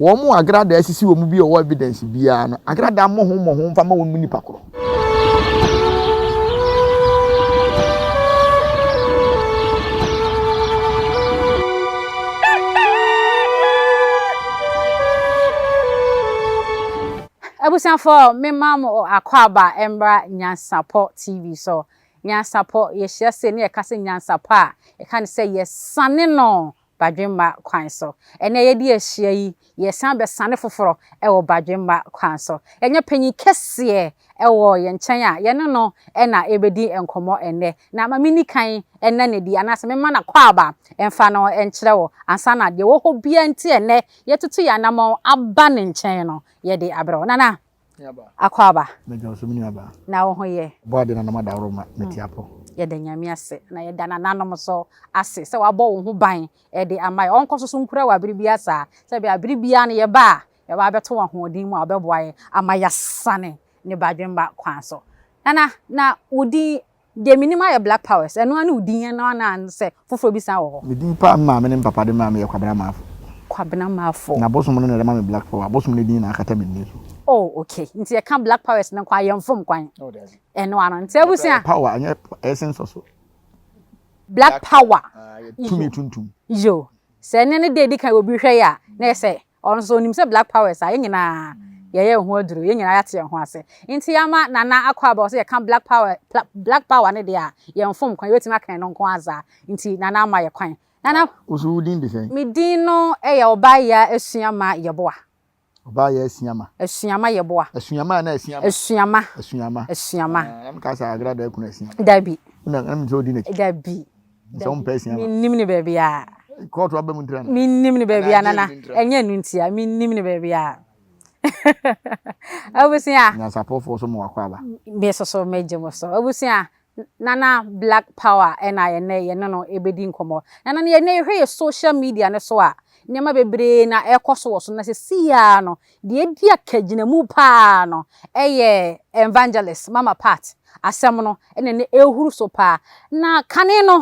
Wɔn a agradaa sisi wɔn bi a wɔwɔ evidence biara no, agradaa mmɔho mmɔho mfa ma wɔn mu nipa korɔ. Abusuafoɔ mema mo akwaaba mmra Nyansapɔ TV so. Nyansapɔ, yɛhyia sei na yɛka sɛ nyansapɔ a, yɛka no sɛ yɛsane no badwemma kwan so. Ɛnnɛ yɛde ahyia yi, yɛresan bɛsane foforɔ wɔ badwemma kwan so. Yɛanya panyin kɛseɛ wɔ yɛn nkyɛn a yɛne no na ɛrebɛdi nkɔmmɔ ɛnnɛ. Na ma menni kan nna no adi anaasɛ memma no akwaaba mfa no nkyerɛ wo ansa na deɛ ɛwɔ hɔ biara nti ɛnnɛ yɛatutu yɛn anammɔn aba ne nkyɛn no, yɛde abrɛ wo. Nana, Akwaaba. Meda wo so me nuabaa. Na wo ho yɛ? Ɔbɔ ade nananom adaworo ma mete apɔ. Yɛda Nyame ase na yɛda nananom nso ase sɛ wabɔ wo ho ban de ama yɛn. Ɔnkɔ so so nkura wo abere biara saa sɛbea abere biara no yɛba a yɛba abɛto wo ahoɔden mu a ɔbɛboa yɛn ama yɛasane ne badwemma kwan so. Nana, na wo din Deɛ menim ara yɛ Black Powers, ɛno ara ne wo din ɛno ara na sɛ foforɔ bi san wɔ hɔ? Me din paa me maame ne me papa de maa me yɛ Kwabena Marfo. Kwabena Marfo. Na bosom no na ɛde ma me Black Power, bosom no din na akata me din so. Oh okay, nti yɛka Black Powers no nko a yɛnfom kwan. Oh dabi. Ɛno ara no, nti abusua. Power ɛnyɛ ɛyɛ sensɔ so. Black Power. Ah, yɛ tumi tuntum. Yo, sɛ ɛnɛ ne da edi kan obi hwɛ yɛ a, na yɛ sɛ Ɔno nso onim sɛ black powers a yɛn nyinaa yɛyɛ yɛn ho aduro, yɛn nyinaa yɛate yɛn ho ase. Nti yɛama Nana akɔ aba ɔsɛ yɛka black power, black power no deɛ a yɛnfom kwan, yɛbɛtumi aka ɛno nko ara saa. Nti Nana ama yɛ kwan. Nana. Wo nso wo din de sɛn? Me din no yɛ Ɔbaayaa Asuama Yeboah. Ɔbaayaa Asiama. Asuama Yeboah. Asuama anaa Asiama? Asuama. Asuama. Asuama. Ah, na meka sɛ Agrada akunu Asiama. Dabi. Na na mesɛ odi n'akyi. Dabi. Sɛ wompɛ Asiama. Mennim ne baabiara. Kɔɔto aba mu ntira no. Mennim ne baabiara nana. Ɛnyɛ ɛno ntia. Mennim ne baabiara. Abusua. Nyansapɔfoɔ so ma wakɔ aba. Me soso megye mo so. Abusua, Nana Black Power ɛna ɛnɛ yɛne no ɛbɛdi nkɔmmɔ. Nana no yɛnɛ yɛhwɛ yɛ social media no so a, nneɛma bebree na ɛkɔ so wɔ so. Na sɛsii ara no, deɛ adi akagyinamu paa no ɛyɛ Evangelist Mama Pat asɛm no ɛna ɛnɛ ɛrehuru so paa. Na kane no,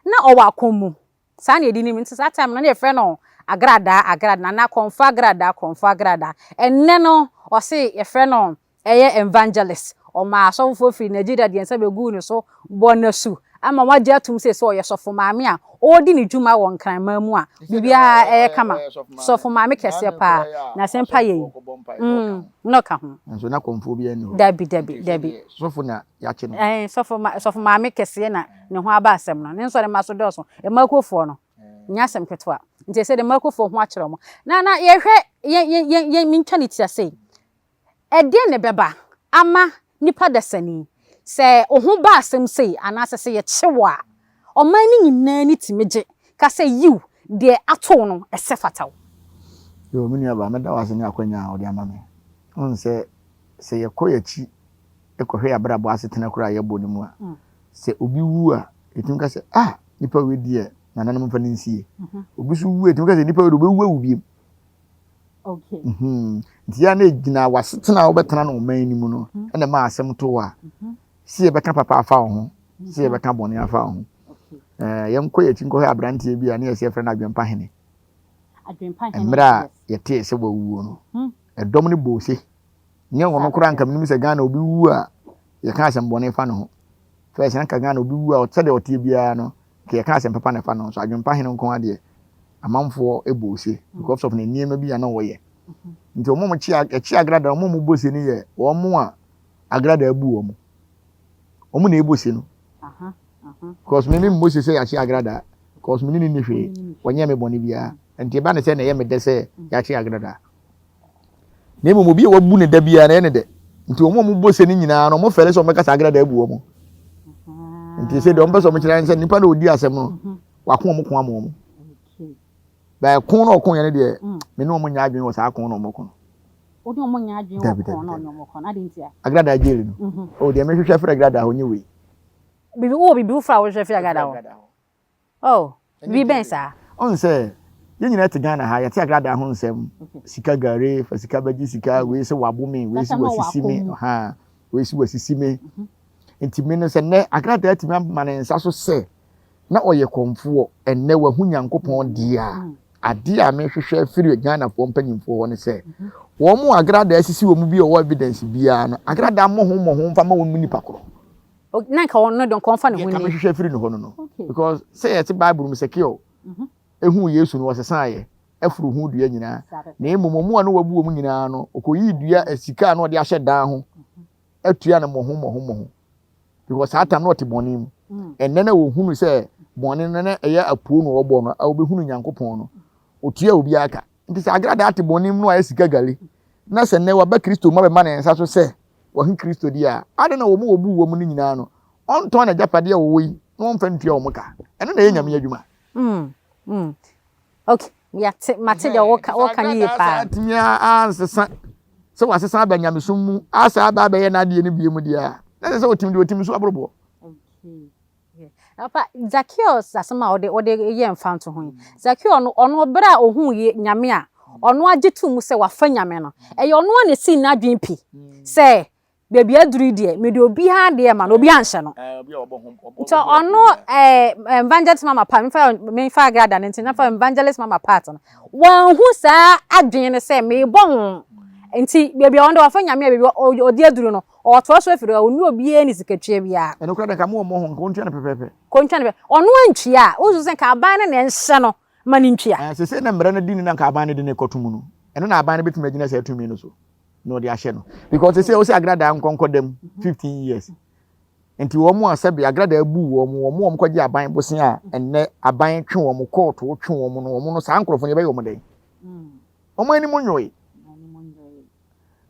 na ɔwɔ akɔm mu. Saa na yɛde nim no. Nti saa time no na yɛfrɛ no Agradaa, Agradaa, anaa Kɔmfo Agradaa, Kɔmfo Agradaa. Ɛnnɛ no, ɔse yɛfrɛ no ɛyɛ evangelist. Ɔmaa asɔfofoɔ firi Nigeria de nsa bɛguu ne so bɔɔ no asu ama wɔagye atom sei sɛ ɔyɛ sɔfo maame a ɔredi ne dwuma wɔ Nkranman mu a biribiara ɛyɛ kama. Sɔfo maame kɛseɛ paa. Na sɛ mpaeɛ yi, mm, na ɔka ho. Nanso na kɔmfoɔ biara nni hɔ. Dabi, dabi, dabi. Sɔfo na yɛakye no. Ɛɛ, sɔfo ma, sɔfo maame kɛseɛ na ne ho aba asɛm no. Ne nsɔremma so dɔɔso. Mmakuofoɔ no, nyɛ asɛm ketewa. Nti ɛsɛ de mmakuofoɔ ho akyerɛ wɔn. Na, na yɛhwɛ, yɛn, yɛn, yɛn, yɛn, mentwa ne ti ase yi. Ɛdeɛn na ɛbɛba ama nipa dasani, sɛ wo ho ba asɛm sei anaasɛ sɛ yɛkye wo a, ɔman no nyinaa ani tumi gye ka sɛ yiw, deɛ ato wo no, ɛsɛ fata wo? Yoo, me nuabaa, mɛda wo ase ne akwanya a wode ama me. Wohu sɛ, sɛ yɛkɔ yɛn akyi kɔhwɛ yɛn abrabɔ asetena koraa a yɛbɔ no mu a, sɛ obi wu a, yɛtumi ka sɛ, ah, nipa wei deɛ, nananom mfa no nsie. Obi nso wu a, yɛtumi ka sɛ, nipa wei deɛ, ɔbɛwu awu bio. Okay. Mm-hmm. Nti ya na egyina w'asetena a wobɛtena no ɔman no mu no mm-hmm. ɛna ɛma asɛm to a mm-hmm. si yɛbɛka papa afa wo ho si yɛbɛka bɔne afa wo ho. Ɛɛ yɛnkɔ yɛn akyi nkɔhwɛ aberanteɛ bi a ne yɛsɛ yɛfrɛ no Adwempa Hene. Mmerɛ a yɛtee sɛ wawuo no, ɛdɔm no bɔɔ se. Nyɛ ɔno koraa nka menim sɛ Ghana obi wu a yɛka asɛm bɔne fa ne ho. First na nka Ghana obi wu a sɛdeɛ ɔteɛ biara no nka yɛka asɛm papa na ɛfa ne ho. So Adwempa Hene nko ara deɛ amanfoɔ bɔ ose because of ne nneɛma bi a na ɔyɛ. Nti wɔn a wɔkye ɛkye agradaa wɔn a wɔbɔ ose no yɛ wɔn a agradaa bu wɔn. Wɔn na ɛbɔ ose no. Because me me mmɔ ose sɛ yɛakye agradaa because me ne no nni hwee wɔnyɛɛ me bɔne biara. Nti ɛba ne sɛ na ɛyɛ me dɛ sɛ yɛakye agradaa. Na mmom obi a wabu ne da biara na ɛyɛ ne dɛ. Nti wɔn a wɔbɔ se no nyinaa no, wɔfɛre sɛ wɔbɛka sɛ agrada abu wɔn. Nti sɛ deɛ wɔpɛ sɛ wɔkyerɛ ne sɛ nipa na ɔdi asɛm no, mhm. wako wɔn ko ama wɔn. Bɛɛ ko na ɔko yɛ no deɛ, mm. me ne wɔn nyɛ adwene wɔ saa ko na wɔn ko no. Wode wɔn nyɛ adwene wɔ ko na wɔn ko no, adi ntia. Agrada jail no. Mhm. O deɛ mehwehwɛ firi agrada hɔ nye wei. Bibi wowɔ bibi foforɔ a wohwehwɛ firi agrada hɔ. Oh, biribi bɛn saa? Ɔn sɛ, yɛn nyinaa te Ghana ha, yɛte agradaa ho nsɛm, sika gare, fa sika bɛgye sika, wei se wabo me, wei se wasisi me, ɔhaa, wei se wasisi me. Nti me no sɛ nnɛ agradaa atumi ama ne nsa so sɛ na ɔyɛ kɔmfoɔ, ɛnnɛ wahu Nyankopɔn deɛ a, Adeɛ a mehwehwɛ afiri Ghanafoɔ mpanyinfoɔ hɔ ne sɛ, wɔn agradaa asisi wɔn bi a wɔwɔ evidence biara no, agradaa mmɔho mmɔho mfa ma wɔn mu nipa korɔ. Na nka wɔn no de nka ɔmfa ne ho ni. Deɛ nka mehwehwɛ afiri ne hɔ no no. Because sɛ yɛte Bible mu Sakeo ehuu Yesu no ɔsesaeɛ afuru ho dua nyinaa. Na mmom wɔn a na wabu wɔn nyinaa no, ɔkɔyii dua sika a na ɔde ahyɛ dan ho atua no mmɔho mmɔho mmɔho. Because saa tam na ɔte bɔne mu. Ɛnnɛ na wɔhunu sɛ bɔne no na ɛyɛ apuo na ɔbɔ no, a wɔbɛhunu Nyankopɔn no, ɔtua obiara ka. Nti sɛ agradaa te bɔne mu na wayɛ sika gari, na sɛ nnɛ waba Kristo mu abɛma ne nsa so sɛ wahu Kristo deɛ a, adɛn na wɔn a wɔbuu wɔn no nyinaa no, ɔntɔn n'agyapadeɛ a ɔwɔ yi na ɔmfa ntua wɔn ka? Ɛno na ɛyɛ Nyame adwuma. Mm, mm. Okay, yɛate, mate deɛ woka, woka no yie paa. Saa atumi ansesa sɛ wasesa aba nyamesom mu, asa aba abɛyɛ n'adeɛ no bio mu deɛ a, na ɛsɛ sɛ ɔtim deɛ ɔtim so aboroboɔ. Okay. Papa, Zacchaeus asɛm a ɔde ɔde yɛ mfanto ho yi. Zacchaeus no, ɔno bere a ohuu Nyame a, ɔno agye to mu sɛ wafa Nyame no, ɛyɛ ɔno a na esii n'adwene pi sɛ Baabi aduru yi deɛ, mede obiara deɛ ma no, obiara nhyɛ no. Nti ɔno eh, evangelist mama part, memfa memfa agrada no nti, nafa evangelist mama part no. Wanhu saa adwene no sɛ merebɔ ho. Nti baabi a ɔno de wafa nyame a baabi ɔde aduru no, ɔtoa so afiri hɔ, ɔnni obiara ne sikatua biara. Ɛno koraa de nka mo mmɔ ho, nka ɔntua no pɛpɛɛpɛ. Kɔntua no pɛ. Ɔno antua a, wosusu sɛ nka aban no na ɛnhyɛ no ma no ntua? Ɛɛ, seesei na mmara no di no na nka aban no de no rekɔto mu no, ɛno na aban no bɛtumi agyina saa tumi no so. na ɔde ahyɛ no because sɛ ɔsɛ agradaa nkɔnkɔ dɛm 15 years nti wɔn a sɛbi agradaa bu wɔn wɔn wɔn kɔgye aban bosia a ɛnnɛ aban twe wɔn kɔɔto twe wɔn no wɔn no saa nkorɔfo no yɛbɛyɛ wɔn dɛn wɔn anim nwoe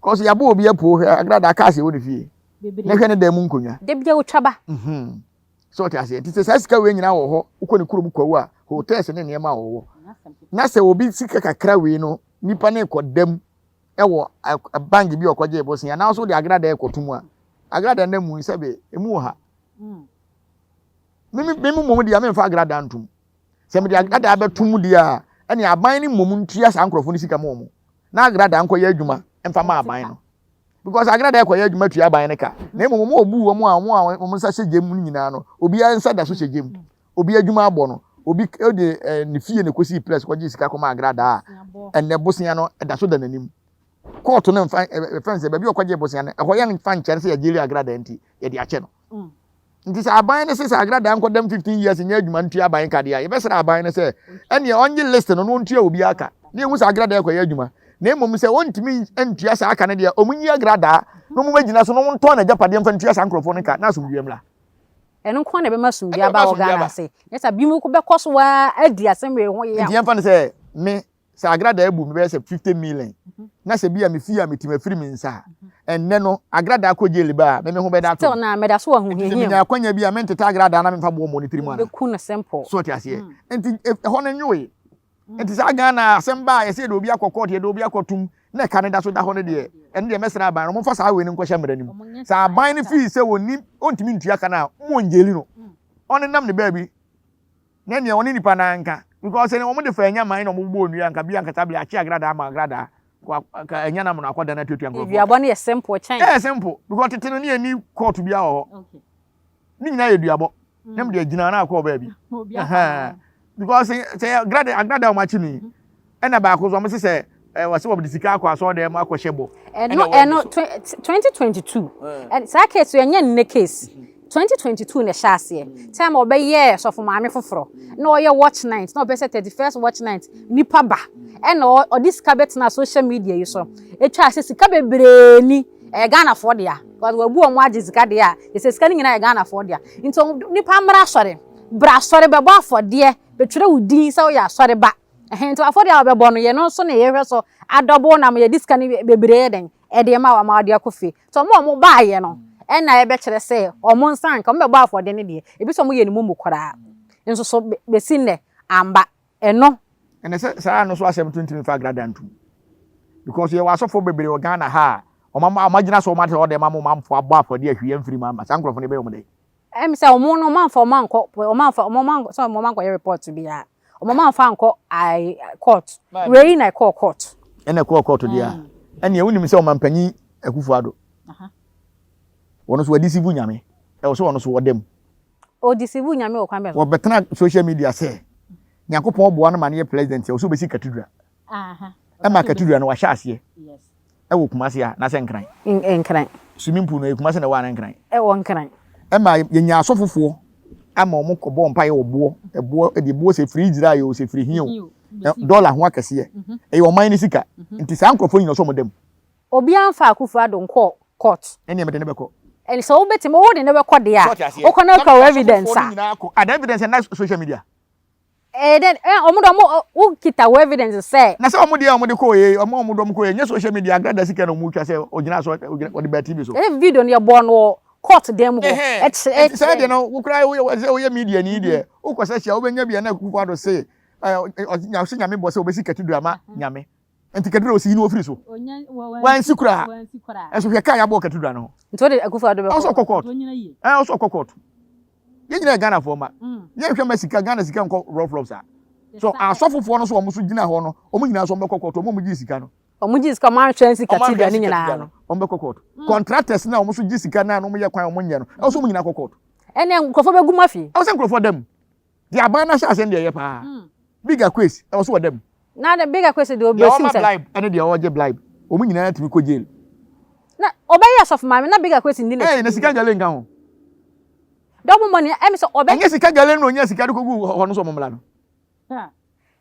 kɔsi yabɔ obi apuo hwɛ agradaa kaase wɔ ne fie na hwɛ ne dan mu nkonnwa. Debi a otwa ba. Mhm. So ɔte aseɛ nti sɛ saa sika wei nyinaa wɔ hɔ wokɔ ne kurom kwawu a hotels ne nneɛma a wɔwɔ na sɛ obi sika kakra wei no nipa ne kɔ dam wɔ bank bi a ɔkɔgyee bosea na nso de agradaa ɛkɔto mu a agradaa no mu sɛbe emu wɔ ha mimi mimi mmom deɛ memfa agradaa ntom sɛ mede agradaa bɛto mu deɛ a ɛne aban no mmom ntua saa nkurɔfoɔ no sika ma wɔn na agradaa nkɔyɛ adwuma mfa ma aban no because agradaa ɛkɔyɛ adwuma tua aban no ka na mmom wɔn a wɔbu wɔn a wɔn a wɔn nsa hyɛ gyam no nyinaa no obiara nsa da so hyɛ gyam Obi adwuma abɔ no, obi de ne fie na ɛkɔsii press kɔgye sika kɔma agradaa a, ɛnnɛ bosea no ɛda so da n'anim. Kɔɔto no mfa ɛfɛn sɛ baabi a ɔkɔgye bosea no, ɛhɔ yɛmfa nkyɛ no sɛ yɛgyeli agradaa nti yɛde akyɛ no. Mm. Nti sɛ aban no se sɛ agradaa nkɔdam 15 years nyɛ adwuma ntua aban ka deɛ a, yɛbɛsrɛ aban no sɛ ɛneɛ ɔnye list no na ɔntua obi aka na yɛhu sɛ agradaa kɔyɛ adwuma. Na mmom sɛ ɔntumi ntua saa aka no deɛ, ɔmo nyi agradaa na ɔmo gyina so na ɔmo ntɔn n'agyapadeɛ mfa ntua saa nkurɔfoɔ no ka na asomdwoeɛ mmra. Ɛno nko ara na ɛbɛma asomdwoe aba wɔ Ghana ase. Nyɛ saa, binom bɛkɔ so ara adi asɛm wei ho yaw. Nti yɛmfa no sɛ me, sɛ agradaa abu me bɛyɛ sɛ 50 million, na sɛ bi a me fie a mete mu afiri me nsa a, ɛnnɛ no, agradaa kɔ jail ba a, me me ho bɛda ato Still me. na meda so wɔ Nti sɛ ahohiahia mu. menya akwanya bi a, mentete agradaa na memfa boɔ mmɔ ne tirim anaa? Wobɛku no simple. So ɔte aseɛ? Nti ɛhɔ no nwoe. Nti saa Ghana asɛm ba a yɛsɛ yɛde obi akɔ court yɛde obi akɔtum na ɛka no da so da hɔ no deɛ ɛno deɛ mɛsrɛ aban no wɔmfa saa wei no nkɔhyɛ mmara no mu. Sɛ aban no fii sɛ wɔnni ɔntumi ntua ka no a mo ngyeli no ɔnenam ne baabi na nea ɔne nipa no anka because sɛ wɔn de fa anya man na wɔn bobɔ onua nka bi ankasa bere akye agradaa ama agradaa ka anya nam no akɔda no atuatua nkurɔfoɔ. Duabɔ no yɛ simple kyɛn. Ɛyɛ simple because tete no ne yɛnni court biara wɔ hɔ. Ne nyinaa yɛ duabɔ. Na mede agyina na akɔ baabi. Because sɛ agrada agrada wɔn akyi no yi ɛna baako so wɔn sɛ sɛ wɔsɛ wɔde sika akɔ asɔre dɛm akɔhyɛ bɔ. Ɛno ɛno 2022 saa case yɛnyɛ nnɛ case 2022 na ɛhyɛ aseɛ time a ɔbɛyɛɛ sɔfo maame foforɔ na ɔyɛ watch night na ɔpɛ sɛ 31st watch night nipa ba ɛna ɔde sika bɛtena social media yi so etwa sɛ sika bebree ni Ɛyɛ Ghanafoɔ dea because wabu wɔn agye sika deɛ a, yɛsɛ sika no nyinaa yɛ Ghanafoɔ dea. Nti wɔn nipa mmra asɔre, bra asɔre bɛbɔ afɔdeɛ, bɛtwerɛ wo din sɛ woyɛ asɔre ba. Ɛhɛn nti afɔdeɛ a wɔbɛbɔ no yɛn nso na yɛhwɛ so adɔbo na ama yɛde sika no bebree yɛ dɛn ɛde ma ama wɔde akɔ fie. Nti wɔn a wɔn baayɛ no ɛna ɛbɛkyerɛ sɛ wɔn nsa anka wɔn bɛbɔ afɔdeɛ no deɛ ebi sɛ wɔn yɛ no momo koraa nso so bɛsi nnɛ amba. Ɛno. Ɛnɛ sɛ saa no so asɛm to ntumi nfa agrada ntum because yɛwɔ asɔfoɔ bebree wɔ Ghana ha a wɔn ama wɔn agyina so wɔn ate ɔdɛ ma mo manfoɔ abɔ afɔdeɛ ahwie amfiri mu ama saa nkorɔfoɔ no yɛbɛyɛ wɔn dɛn. Ɛm sɛ wɔn no wɔn amfa wɔn ankɔ wɔn amfa wɔn ankɔ sɛ wɔn ankɔyɛ report biara wɔn amfa ankɔ ayi court wei na ɛkɔɔ court. Ɛna ɛkɔɔ court deɛ a ɛnneɛ wonim sɛ ɔmanpanyin Akufo Addo wɔn nso wɔadisivu Nyame ɛwɔ sɛ wɔn nso wɔda mu. Ɔdisivu Nyame wɔ kwan bɛn so? Wɔbɛtena social media sɛ. Nyankopɔn boa no ma no yɛ president a, ɔsɛ ɔbɛsi cathedral. Ɛma cathedral no wahyɛ aseɛ ɛwɔ Kumasi a nasɛ Nkran. Nkran. Swimming pool no ɛyɛ Kumasi na ɛwɔ anaa Nkran? Ɛwɔ Nkran. Ɛma yɛnya asɔfofoɔ ama wɔn kɔbɔ mpaeɛ wɔ boɔ ɛboɔ ɛde boɔ sɛ firi Israel o sɛ firi he o dɔla ho akɛseɛ ɛyɛ ɔman no sika nti saa nkurɔfoɔ nyina ɔsɛ wɔn da mu. Obiara mfa Akufo Addo nkɔɔ court. Ɛnneɛ mede no bɛkɔ. Ɛne sɛ wobɛtumi, wode no bɛkɔ deɛ a, wokɔ na wokura wo evidence a. Ah, na evidence ɛnna social media. Ɛyɛ dɛ, ɛ, wɔn de wɔn, wokita wo evidence sɛ. Na sɛ wɔn deɛ wɔn de kɔɔ yɛ, wɔn a wɔn de wɔn kɔɔ yɛ, nyɛ social media, agrada sika na wɔn twa sɛ ogyina so, ogyina, wɔde baa TV so. Ɛyɛ video no yɛbɔɔ no wɔ court dan mu hɔ. Ɛkyerɛ, ɛkyerɛ. Saa deɛ no, wokura, woyɛ, sɛ woyɛ media ni deɛ, wokɔ sɛ hyia, wobɛnya bi a na Akufo Addo se, ɛ, ɔse Nyame bɔ sɛ obesi cathedral ama Nyame. Nti cathedral osi yi no ofiri so. Wansi koraa. Ɛnso hwɛ kaa yɛabɔ cathedral no ho. Nti wode Akufo Addo bɛkɔ. Ɔsɛ ɔkɔ court. Ɛɛ ɔsɛ ɔkɔ court. Yɛn nyinaa yɛ Ghanafoɔ mma. Yɛn hwɛ ma sika Ghana sika nkɔ rough rough saa. So asɔfofoɔ no so wɔn so gyina hɔ no wɔn nyinaa so wɔn bɛkɔ court wɔn a wɔn gye sika no. Wɔn gye sika wɔn anhwɛ nsi cathedral no nyinaa no. Wɔn bɛkɔ court. Contractors na wɔn so gye sika na wɔn yɛ kwan wɔn nyɛ no ɛwɔ sɛ wɔn nyinaa kɔ court. Ɛnna nkurɔfoɔ bɛgu mu afi. Ɛwɔ sɛ nkurɔfoɔ da mu. Deɛ aban no ahyɛ aseɛ no deɛ ɛyɛ paa. Big Akwes ɛwɔ so wɔ dam. Na de Big Akwes deɛ ɔbɛsim sɛ. Deɛ ɔma bribe ɛne deɛ ɔgye bribe wɔn nyinaa tumi kɔ jail. Na ɔbɛyɛ asɔfo maame na Big Akwes nni n'akyi. Ɛɛ na sika gale nka ho. Double money ɛmi sɛ ɔbɛ. Ɛnyɛ sika gale na onya sika de kɔ gu hɔ no sɛ ɔmo mmra no.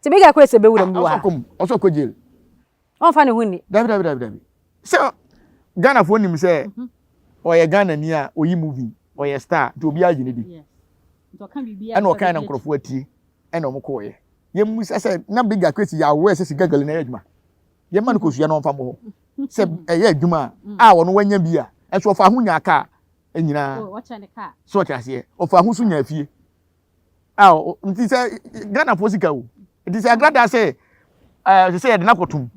Ti Big Akwes bɛwura mu wɔ ha. Ɔsɔ kɔ mu ɔsɔ kɔ jail. Ɔnfa ne ho nni. Dabi dabi dabi dabi. Sɛ Ghanafoɔ nim sɛ ɔyɛ Ghanani a ɔyi movie, ɔyɛ star nti obiara gye no di. Ɛna ɔkae na nkurɔfoɔ atie ɛna wɔn kɔɔeɛ. Yɛmmisa sɛ na Big Akwesi yɛ aware sɛ sika gale no ɛyɛ adwuma. Yɛmma no kosua na ɔmfa mmɔ hɔ. Sɛ ɛyɛ adwuma a a ɔno wanya bi a, ɛnso ɔfa ho nyaa kaa nyinaa. So ɔte aseɛ? Ɔfa ho so nyaa fie. Ah, nti sɛ Ghanafoɔ sika o. Nti sɛ agradaa sɛ ɛɛ sɛ yɛde no akɔtom.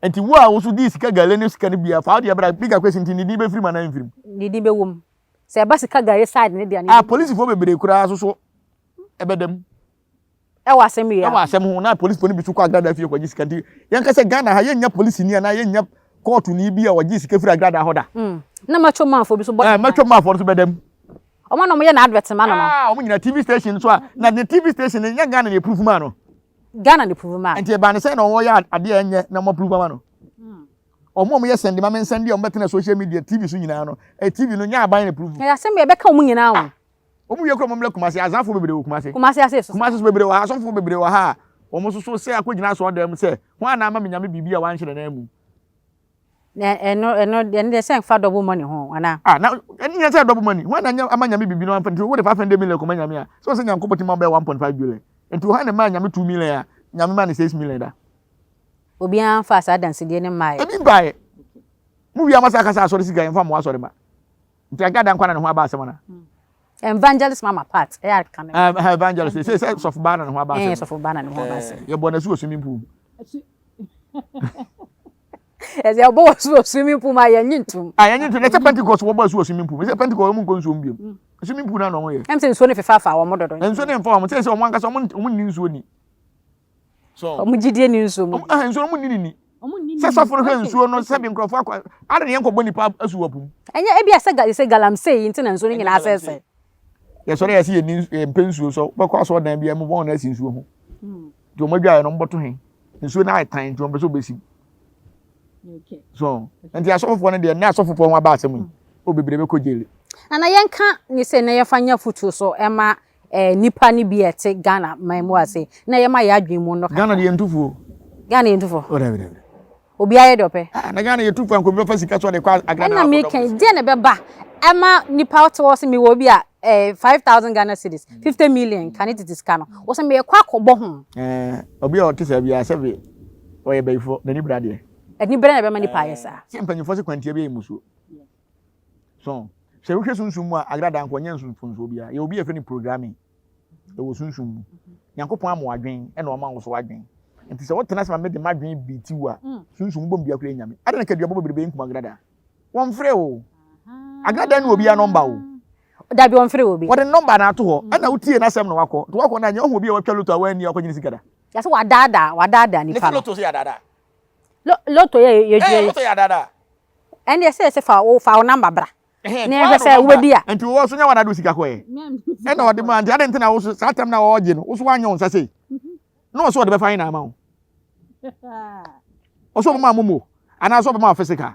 Nti wo a wo so di sika gale ne sika no bia fa wo deɛ bra big akwesi nti ne din bɛfiri mu anaa mfiri mu. Ne din bɛwɔ mu. Sɛ ɛba sika gale side ne deɛ. Ah, polisifoɔ bebree koraa so so ɛbɛda mu. Ɛwɔ asɛm yi a. Ɛwɔ asɛm ho na polisifoɔ no bi so kɔ agradaa fie kɔgye sika nti yɛnka sɛ Ghana ha yɛnnya polisini anaa yɛnnya kɔɔtoni bi a ɔgye sika firi agradaa hɔ da. Mm. Na macho manfoɔ bi so bɔ. Ɛɛ macho manfoɔ no so bɛda mu. Ɔmo na ɔmo yɛ na advert ma no no. Ah, ɔmo nyina TV station so a, na ne TV station no nyɛ Ghana na approve maa no. Ghana na approve maa no. Nti ɛbaa ne sɛn na ɔmo yɛ adeɛ a ɛnyɛ na ɔmo approve ama no. Ɔmo a ɔmo yɛ sɛnde ma me nsɛnde a ɔmo bɛtena social media TV so nyinaa no, eh, TV no nyɛ aban na approve. Ɛyɛ asɛm bi a ɛbɛka ɔmo nyinaa o. Ɔmo wie koraa ɔmo mmrɛ Kumasi, Azanfoɔ bebree wɔ Kumasi. Kumasi ase so. Kumasi so bebree wɔ ha, asɔfoɔ bebree wɔ ha a ɔmo soso sɛ akɔgyina asɔɔdan mu sɛ, hwan na ama me nyame biribi a wanhyɛ n'ananmu. Na ɛno ɛno ɛno deɛ sɛ nfa double money ho anaa. Ah na ɛno nyɛ sɛ double money hwan na anya ama nyame biribi no amfa nti wode 500 million kɔma nyame a sɛ ɔsɛ nyankopɔn tumi ma bɛyɛ 1.5 billion nti hwan na maa nyame 2 million a nyame ma no 6 million da. Obiara mfaa saa adansedie no mmaeɛ. Ebi mbaeɛ. Mo wie a moasan aka sɛ asɔre sika yɛmfa mmoa asɔre mma. Nti Agada nkwa na ne ho aba asɛm ana? Evangelist mama part ɛyɛ aka ne. Ɛɛ evangelist sɛ sɛ sɔfo baa na ne ho aba asɛm. Ɛɛ sɔfo baa na ne ho aba asɛm. Yɛbɔ n'asu wɔ swimming pool mu. Ɛsɛ yɛbɔ wɔ su wɔ swimming pool mu a yɛnye ntum. A yɛnye ntum na ɛsɛ Pentecost wɔbɔ asu wɔ swimming pool mu sɛ Pentecost wɔn nkɔ nsuo mu biom. Mm. Swimming pool na na wɔn yɛ. Ɛm sɛ nsuo no fefa fa wɔn dodo. Nsuo no nfa wɔn sɛ sɛ wɔn ankasa wɔn wɔn nni nsuo ni. So wɔn gyidie ni nsuo mu. Wɔn nsuo no wɔn nni ne ni. Sɛ sɔfo no hwɛ nsuo no sɛbi nkurɔfoɔ akɔ ada ne yɛn kɔbɔ nipa asu wɔ po mu. Ɛnyɛ ebi a sɛ sɛ galamsey yi nti na nsuo no nyinaa asɛesɛe. Yɛsɔre yɛsi yɛ ni mpɛ nsuo so bɛkɔ asɔɔdan bi mu wɔn na asi nsuo ho. Nti wɔn adwaeɛ no wɔn bɔto he. Nsuo no ayɛ tan nti wɔn pɛ sɛ wɔbɛsi. So nti asɔfofoɔ no deɛ ne asɔfofoɔ ho aba asɛm yi o bebree bɛkɔ jail. Nana yɛnka ne sɛ na yɛfa nya futuo so ɛma eh, nipa no bi a ɛte Ghana man mu ase na yɛma yɛ adwene mu nnɔ kakra. Ghana deɛ yɛntu fuo. Ghana yɛntu fo. Oh, dabi dabi. Obiara yɛ deɛ ɔpɛ. Ah, na Ghana yɛtu fo a nka obi bɛfa sika so de kɔ agrada Ɛna meka yi, deɛ na ɛbɛba ɛma nipa ɔte hɔ sɛ mewɔ bi a eh, 5000 Ghana cedis, 50 million ka ne tete sika no, wɔ sɛ mekɔ akɔbɔ ho. Eh, obi a ɔte saa biara sɛbe ɔyɛ bayifoɔ, n'ani bere adeɛ. Ani bere na ɛbɛma nipa ayɛ saa. Sɛ mpanyinfoɔ sɛ kwantia bi yɛ mmusuo. So sɛ wohwɛ sunsum mu a agrada nka ɔnyɛ mfomsoɔ biara. Yɛwɔ obi a yɛfrɛ no programming ɛwɔ sunsum mu. Nyankopɔn ama wadwen ɛna ɔma wo so wadwen. Nti sɛ wotena ase ma mede m'adwen bi ti wo a, sunsum bɔ mu dua koraa nyame. Adɛn na kaduabɔ bebrebe nkum agrada? Wɔmfrɛ o. Agrada ne obiara nɔmba o. Dabi wɔmfrɛ obi. Wɔde nɔmba na ato hɔ. Ɛna wotie n'asɛm na wakɔ. Nti wakɔ no anyɛ ɔhu obi a watwa loto a wanni a wakɔgye ne sika da. Yɛsɛ wadaadaa wadaadaa nipa no. Ne sɛ loto so yɛ adaadaa. Loto yɛ yɛ dua yi. Loto yɛ adaadaa. Ɛndeɛ sɛ sɛ fa wo fa wo number bra. Na yɛhwɛ sɛ wobɛdi a. Nti wo so nyɛ wɔn ade sika kɔɛ. Ɛna ɔde ma nti ade nti na wo so saa tam na ɔgye no wo so wanyɛ wo nsa sei. Na ɔsɛ ɔde bɛfa he na ama wo? Ɔsɛ ɔbɛma momo anaasɛ ɔbɛma wo physical?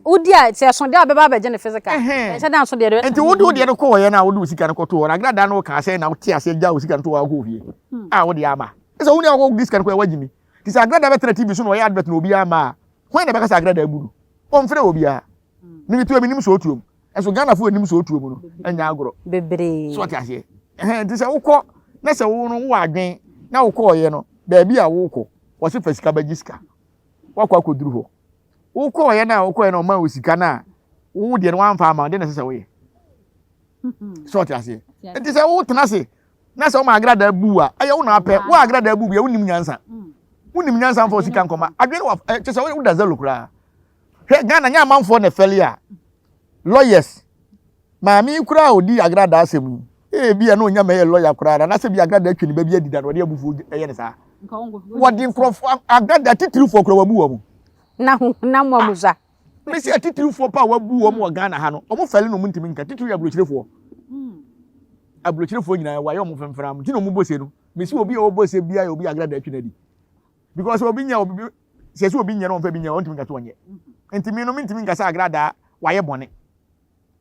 Wodi a sɛ ɛso deɛ a ɔbɛba abɛgye ne physical. Ɛnhyɛ da nso deɛ. Nti wode wo deɛ no kɔɔyɛ no a wode wo sika no kɔtoo hɔ no agradaa no kaa sɛ na wote aseɛ gyaa wo sika no too hɔ a wokɔɔ fie a wode ama. Ɛsɛ wo nua a wode sika no kɔɛ woagye mi. Nti sɛ agradaa bɛtena TV so na ɔyɛ advert na obiara amma a hwan na ɛbɛka sɛ agradaa abu no? Ɔmfrɛ obiara. Me metuo menim sɛ ɔtuom. Ɛso Ghanafoɔ nnim sɛ ɔtuom no ɛnyɛ agorɔ. Bebree. So ɔte aseɛ. Ɛhɛn nti sɛ wokɔ na sɛ wo no wowɔ adwen na wokɔɔyɛ no baabi a wokɔ wɔse fa sika bɛgye sika. Woakɔ akɔduru hɔ. Wokɔɔyɛ no a wokɔɔyɛ no ɔma wo sika no a wo deɛ no wamfa ama wo deɛ na ɛsɛ sɛ woyɛ. So ɔte aseɛ. Nti sɛ wotena ase na sɛ woma agradaa bu a ɛyɛ wo na apɛ wo agradaa bu bia wonim nyansa. Wonim nyansa mfa wo sika nkɔma adwene wɔ kyɛ sɛ woda zalo koraa. Hwɛ Ghana nyɛ amanfoɔ na ɛfɛle a lawyers maame yi koraa a ɔdi agradaa asɛm yi ebi a na ɔnya mɛyɛ lawyer koraa na anasɛ bi agradaa atwa ne ba bi adi da na ɔde abufuo ɛyɛ ne saa wɔde nkurɔfoɔ agradaa titirifoɔ koraa wabu wɔn. Na na mo amusa. Mesi atitirifoɔ pa a wabu wɔn wɔ Ghana ha no wɔn fɛle na wɔn ntumi nka titiri yɛ aburokyerefoɔ aburokyerefoɔ nyinaa wɔayɛ wɔn fɛnfɛn nti na wɔn bɔ se no mesi obi a ɔbɔ se biara yɛ obi agradaa atwi n'adi because obi nya obi sɛ sɛ obi nyɛ no ɔmfa bi nyɛ ɔntumi nka sɛ ɔnyɛ nti me no mentumi nka sɛ agradaa wayɛ bɔne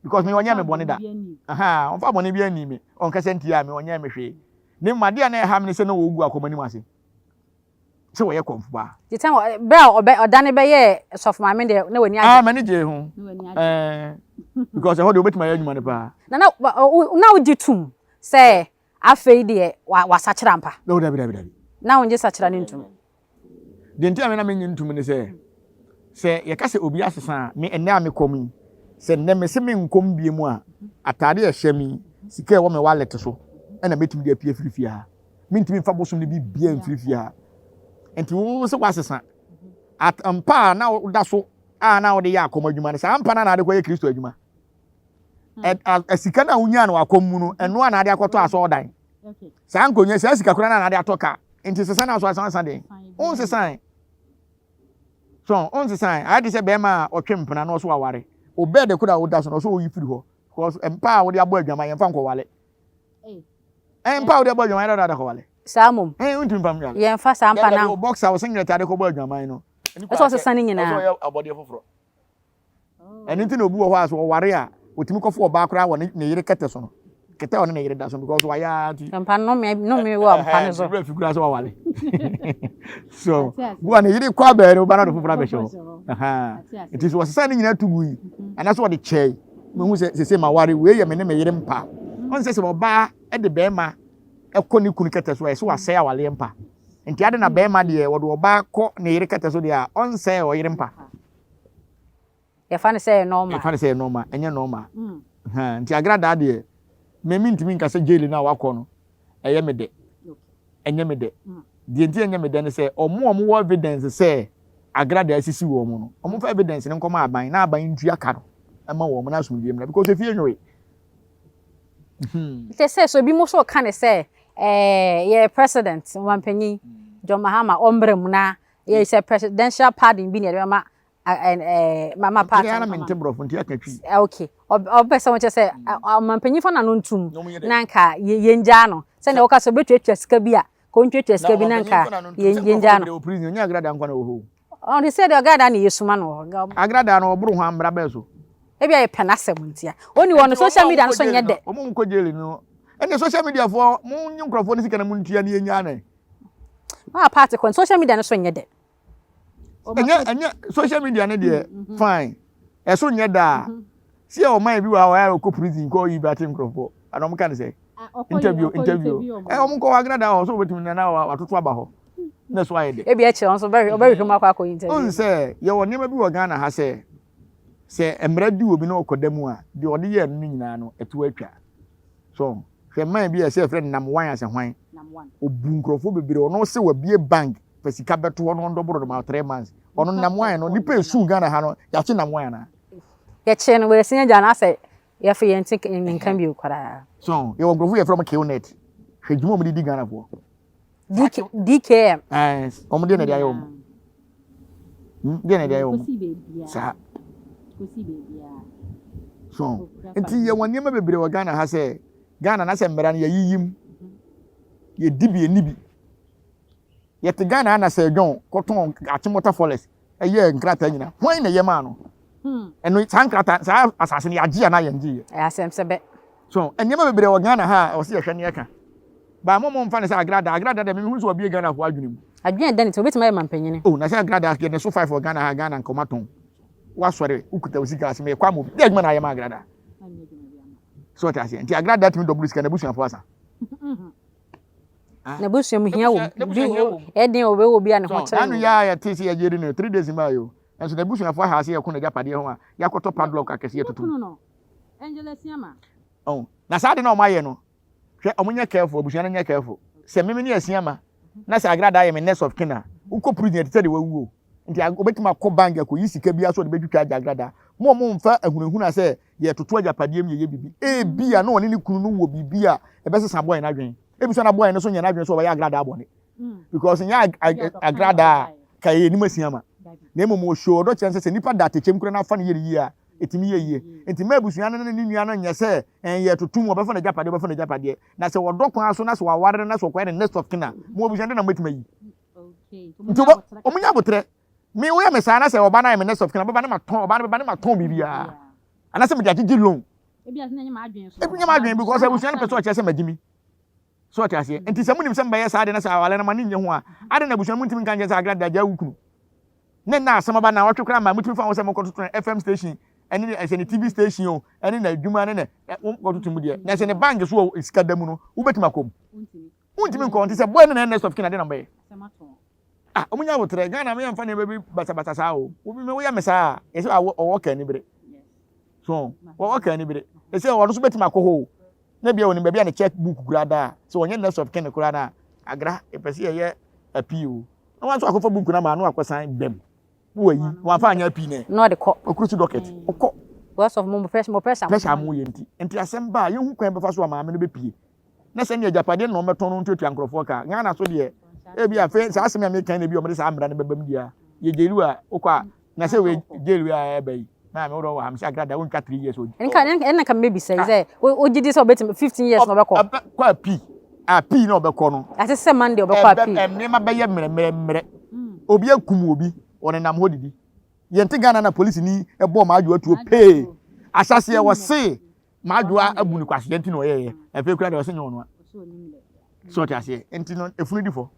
because me ɔnyɛ me bɔne da aha ɔmfa bɔne bi ani me ɔnkasa ntia me ɔnyɛ me hwee ne mu adeɛ a na ɛha me ne sɛ na wɔgu akɔm anim ase sɛ wɔyɛ kɔmfo paa. Ti tɛn bere a ɔbɛ ɔdane bɛyɛ sɔfo maame deɛ na w'ani agye. Ah m'ani gye ho ɛɛ because ɛhɔ deɛ wobɛtumi ayɛ adwuma no paa. Na na na wogye tum sɛ afei deɛ wasakyera ampa. No dabi dabi dabi. Na wongye sakyera no ntum. Deɛ nti a me na mennye ntom ne sɛ, sɛ yɛka sɛ obi asesa a, me ɛnnɛ a mekɔ mu yi, sɛ nnɛ mese menkɔ mu bio a, ataade a ɛhyɛ me yi, sika a ɛwɔ me wallet so ɛna mɛtumi de apue afiri fie ha. Mentumi mfa bosom no biribiara mfiri fie ha. Nti wo sɛ woasesa. At mpa a na woda so a na wode yɛ akɔm adwuma no, saa mpa no na ade kɔyɛ Kristo adwuma. Ɛ, sika no a wonyaa no akɔm mu no, ɛno a na ade akɔtɔ asɔɔdan. Saa nkonnwa, saa sika koraa na ade atɔ ka. Nti sesa na so asan asa den. Wonsesan. So, wonsesan. Ayɛ te sɛ bɛrima a ɔtwe mpena na ɔso aware. O bed koraa a woda so no, ɔso oyi firi hɔ. Because mpa a wode abɔ adwaman yɛmfa nkɔwale. Mpa a wode abɔ adwaman yɛde ɔda kɔwale. Saa mmom. Eh, wontumi mfa nwale. Yɛmfa saa mpa na. O boxer, wo singlet ade kɔbɔ adwaman no. Ɛsɛ ɔsesa ne nyinaa. Ɛsɛ ɔyɛ abɔdeɛ foforɔ. Ɛno nti na obi wɔ hɔ a sɛ ɔware a otumi kɔfo ɔbaa koraa wɔ ne yere kɛtɛ so no. Kɛtɛ a ɔne ne yere da so because wayɛ ara nti. Mpa nnome nnome wɔ mpa no so. Wura fi koraa sɛ waware. So bu a ne yere kɔ abɛɛ no ba na ɔde foforɔ abɛhyɛ hɔ. Nti sɛ ɔsesa ne nyinaa to gu yi anaasɛ ɔde kyɛe mehu sɛ sese ma ware wei yɛ me ne me yere mpa. Ɔn sɛ sɛ ɔbaa de bɛrima ɛkɔ ne kunu kɛtɛ so a ɛsɛ wasɛe awaleɛ mpa. Nti ade na bɛrima deɛ ɔde ɔbaa kɔ ne yere kɛtɛ so deɛ a ɔnsɛe ɔyere mpa. Yɛfa no sɛ ɛyɛ normal. Yɛfa no sɛ ɛyɛ normal, ɛnyɛ normal. Mm. Nti agradaa deɛ, me mentumi nka sɛ jail no a wakɔ no, ɛyɛ me dɛ. Ɛnyɛ me dɛ. Mm. Deɛ nti ɛnyɛ me dɛ ne sɛ, ɔmo a ɔmo wɔ evidence sɛ agradaa sisi wɔn no, ɔmo fa evidence no nkɔma aban, na aban ntua ka no ɛma wɔn na asomdwie mmra, because efie nwoe. Hmm. Kyɛ sɛ, so ebi mo so ka ne sɛ, ɛɛ yɛ president, ɔmanpanyin, John Mahama, ɔmmra mu na yɛ sɛ presidential pardon bi na yɛde bɛma ɛɛ mama party. Nti na mente borɔfo nti aka twi. Okay ɔbɛ sɛ wɔn kyɛ sɛ ɔmampanyinfo na no ntum na nka yɛn gyaa no sɛnea wɔka sɛ ɔbɛtuatua sika bi a ka ɔntuatua sika bi na nka yɛn gyaa no. Prison nyɛ agrada nkwa na wɔ hɔ. Ɔde sɛ deɛ agrada na yɛsuma no wɔ hɔ. Agrada no ɔboro ho ambra bɛɛ so. Ebi a yɛpɛ n'asɛm ntia. Oni wɔ no social media no so nyɛ dɛ. Wɔn nkɔ jail no ɛnna social media foɔ mo nye nkurɔfoɔ no sika na mo ntua ne yɛn nyaa no. Maa party kɔ social media no so nyɛ dɛ. Ɛnyɛ ɛnyɛ social media no deɛ mm, mm-hmm. fine ɛso nyɛ daa mm-hmm. si yɛ ɔman bi wɔ ha ɔyɛ ɔkɔ prison kɔ yi ba te nkurɔfoɔ ana ɔmo ka ne sɛ interview interview ɛ ɔmo nkɔ hɔ agrada hɔ so wɔbɛtumi nana watoto aba hɔ na so ayɛ dɛ. Ebi akyerɛ wɔn so bɛhwɛ ɔbɛhwehwɛ mu akɔ akɔ interview. Ɔn sɛ yɛwɔ nneɛma bi wɔ Ghana ha sɛ sɛ mmara di obi na ɔkɔ da mu a deɛ ɔde yɛɛ no no nyinaa no ɛto atwa so Hwɛ man bi a ɛsɛ yɛfrɛ no Nam Wan asɛ hwan. Obu nkurɔfoɔ bebree ɔno se wabie bank fa sika bɛto hɔ no ɔndɔboro no ma 3 months. Ɔno Nam Wan no nipa esu Ghana ha no yɛakye Nam Wan anaa? Yɛkye no wɔasin agya no asɛ yɛfo yɛnte ne nka bio koraa. So yɛwɔ nkurɔfoɔ yɛfrɛ wɔn Killnet. Hwɛ dwuma wɔn de di Ghanafoɔ. DK, DKM. Ɛɛ wɔn deɛ na ɛde ayɛ wɔn. Hmm, deɛ na ɛde ayɛ wɔn. Saa. So nti yɛ wɔn nneɛma bebree wɔ Ghana ha sɛ Ghana na sɛ mmara no yɛyiyi mu yɛdi bi yɛni bi. Yɛte Ghana ha na Sir John kɔtɔn Achimota Forest ɛyɛɛ nkrataa nyina. Hwan na ɛyɛ maa no? Ɛno saa nkrataa saa asase no yɛagye anaa yɛngyeeɛ? Ɛyɛ asɛm sɛ bɛ. So nneɛma bebree wɔ Ghana ha a ɛwɔ sɛ yɛhwɛ na yɛka. But mo mo mfa no sɛ Agrada, Agrada deɛ me mehu sɛ wabue Ghanafoɔ adwene mu. Adwene a ɛda ne ti, obetumi ayɛ mampanyini. Oh na sɛ Agrada deɛ ne so five wɔ Ghana ha a Ghana nka ɔmatɔn. Woasɔre wokuta wo sika ase mekɔ ama obi. Deɛ adwuma na ayɛ ma Agrada? So ɔte aseɛ? Nti Agrada tumi dɔboro sika n'abusuafoɔ asa. N'abusua mu hia wɔ mu. Bi ɛden ɔbɛwɔ obi a ne ho kyerɛ no. N'ano yɛ a yɛte sɛ yɛgye di no 3 days mmaa yi o. Nso n'abusuafoɔ aha ase yɛko n'agyapadeɛ ho a yɛakɔtɔ padlock akɛseɛ tutu. Oh, na saa de na wɔn ayɛ no hwɛ wɔn nyɛ careful abusua no nyɛ careful sɛ meme ne Asiama na sɛ Agrada ayɛ me next of kin a wokɔ prison ɛte sɛ de wawu o nti obetumi akɔ bank akɔyi sika bi aso de bɛtwitwa agya Agrada mo a mo mfa ahunahuna sɛ yɛtoto agyapadeɛ mu yɛyɛ biribi ebi a na ɔne ne kunu no wɔ biribi a ɛbɛsesa bɔyɛ n'adwene ebi so na bɔyɛ no so nyɛ n'adwene so ɔbɛyɛ Agrada abɔne because nyɛ Agrada a ka yɛ anim Asiama na mmom ɔhyɛ ɔdɔ kyɛn sɛ sɛ nipa da atɛkyɛm kura n'afa no yɛ ne yie a ɛtumi yɛ yie nti mma abusua no ne ne nua no nyɛ sɛ ɛn yɛ totom ɔbɛfa n'agyapadeɛ ɔbɛfa n'agyapadeɛ na sɛ ɔdɔ kwan so na sɛ waware no na sɛ ɔkɔyɛ ne next of kin a mo abusua de na mobɛtumi ayi nti ɔmo nya abotrɛ me woyɛ me saa na sɛ ɔba no ayɛ me next of kin a bɛba ne ma tɔn ɔba no bɛba ne ma tɔn biribiara anaasɛ mede agyegye loan ebi nyɛ m'adwene because abusua no pɛ sɛ ɔkyerɛ sɛ magye mi so ɔte aseɛ nti sɛ monim sɛ mbɛyɛ saa de na sɛ awale no ma ne nyɛ ho a ade na abusua no muntumi nka nkyɛn sɛ Agrada agya wo kunu ne nna asɛm aba na wɔtwe koraa ma mutumi fa ho sɛ mokɔtoto no FM station ɛne ne ɛsɛ ne TV station o ɛne na adwuma ne na wɔkɔtoto mu deɛ na ɛsɛ ne bank so wɔ sika da mu no wobɛtumi akɔ mu wontumi nkɔ nti sɛ boy no na next of kin ade na mbɛyɛ ah ɔmo nya abotrɛ Ghana mo yɛmfa nneɛma bi basabasa saa o wobi me woyɛ me saa a yɛsɛ awɔ ɔwɔ ka ani bere so wɔwɔ ka ani bere ɛsɛ ɔno nso bɛtumi akɔ hɔ o na bia onim baabi a ne check book kura da a sɛ ɔnyɛ next of kin koraa na Agra ɛpɛ sɛ yɛyɛ appeal o na wɔn nso akɔfa book na ma ano akɔsan bɛm na wɔyi na wɔafa anyɛ appeal nɛ na ɔde kɔ ɔkuru si docket ɔkɔ because of mo pressure mo pressure pressure mo yɛ nti nti asɛm ba a yɛhu kwan bɛfa so a maame no bɛpie na sɛ ne agyapadeɛ na ɔmɛtɔn no ntuatua nkurɔfoɔ ka Ghana so deɛ ebi afei saa asɛm a meka na ebi ɔmde saa mmara no bɛba mu deɛ a yɛ jail a wokɔ a na sɛ wei jail wei a ɛba yi maame wodɔ wɔ ha mesɛ Agrada wontwa 3 years o nka ɛna nka mebisa yi sɛ wogye di sɛ ɔbɛtumi 15 years na ɔbɛkɔ kɔ appeal appeal na ɔbɛkɔ no ate sɛ Monday ɔbɛkɔ appeal nneɛma bɛyɛ mmerɛmmerɛmmerɛ obi akum obi ɔnenam hɔ didi yɛnte Ghana na polisi ni ɛbɔ Maadwoa tuo pee ahyɛseɛ wɔse Maadwoa abu no kwaseɛ nti na ɔyɛyɛ afei kura deɛ ɔse nyɛ ɔnoa sɛ ɔte aseɛ nti no efunu di fɔ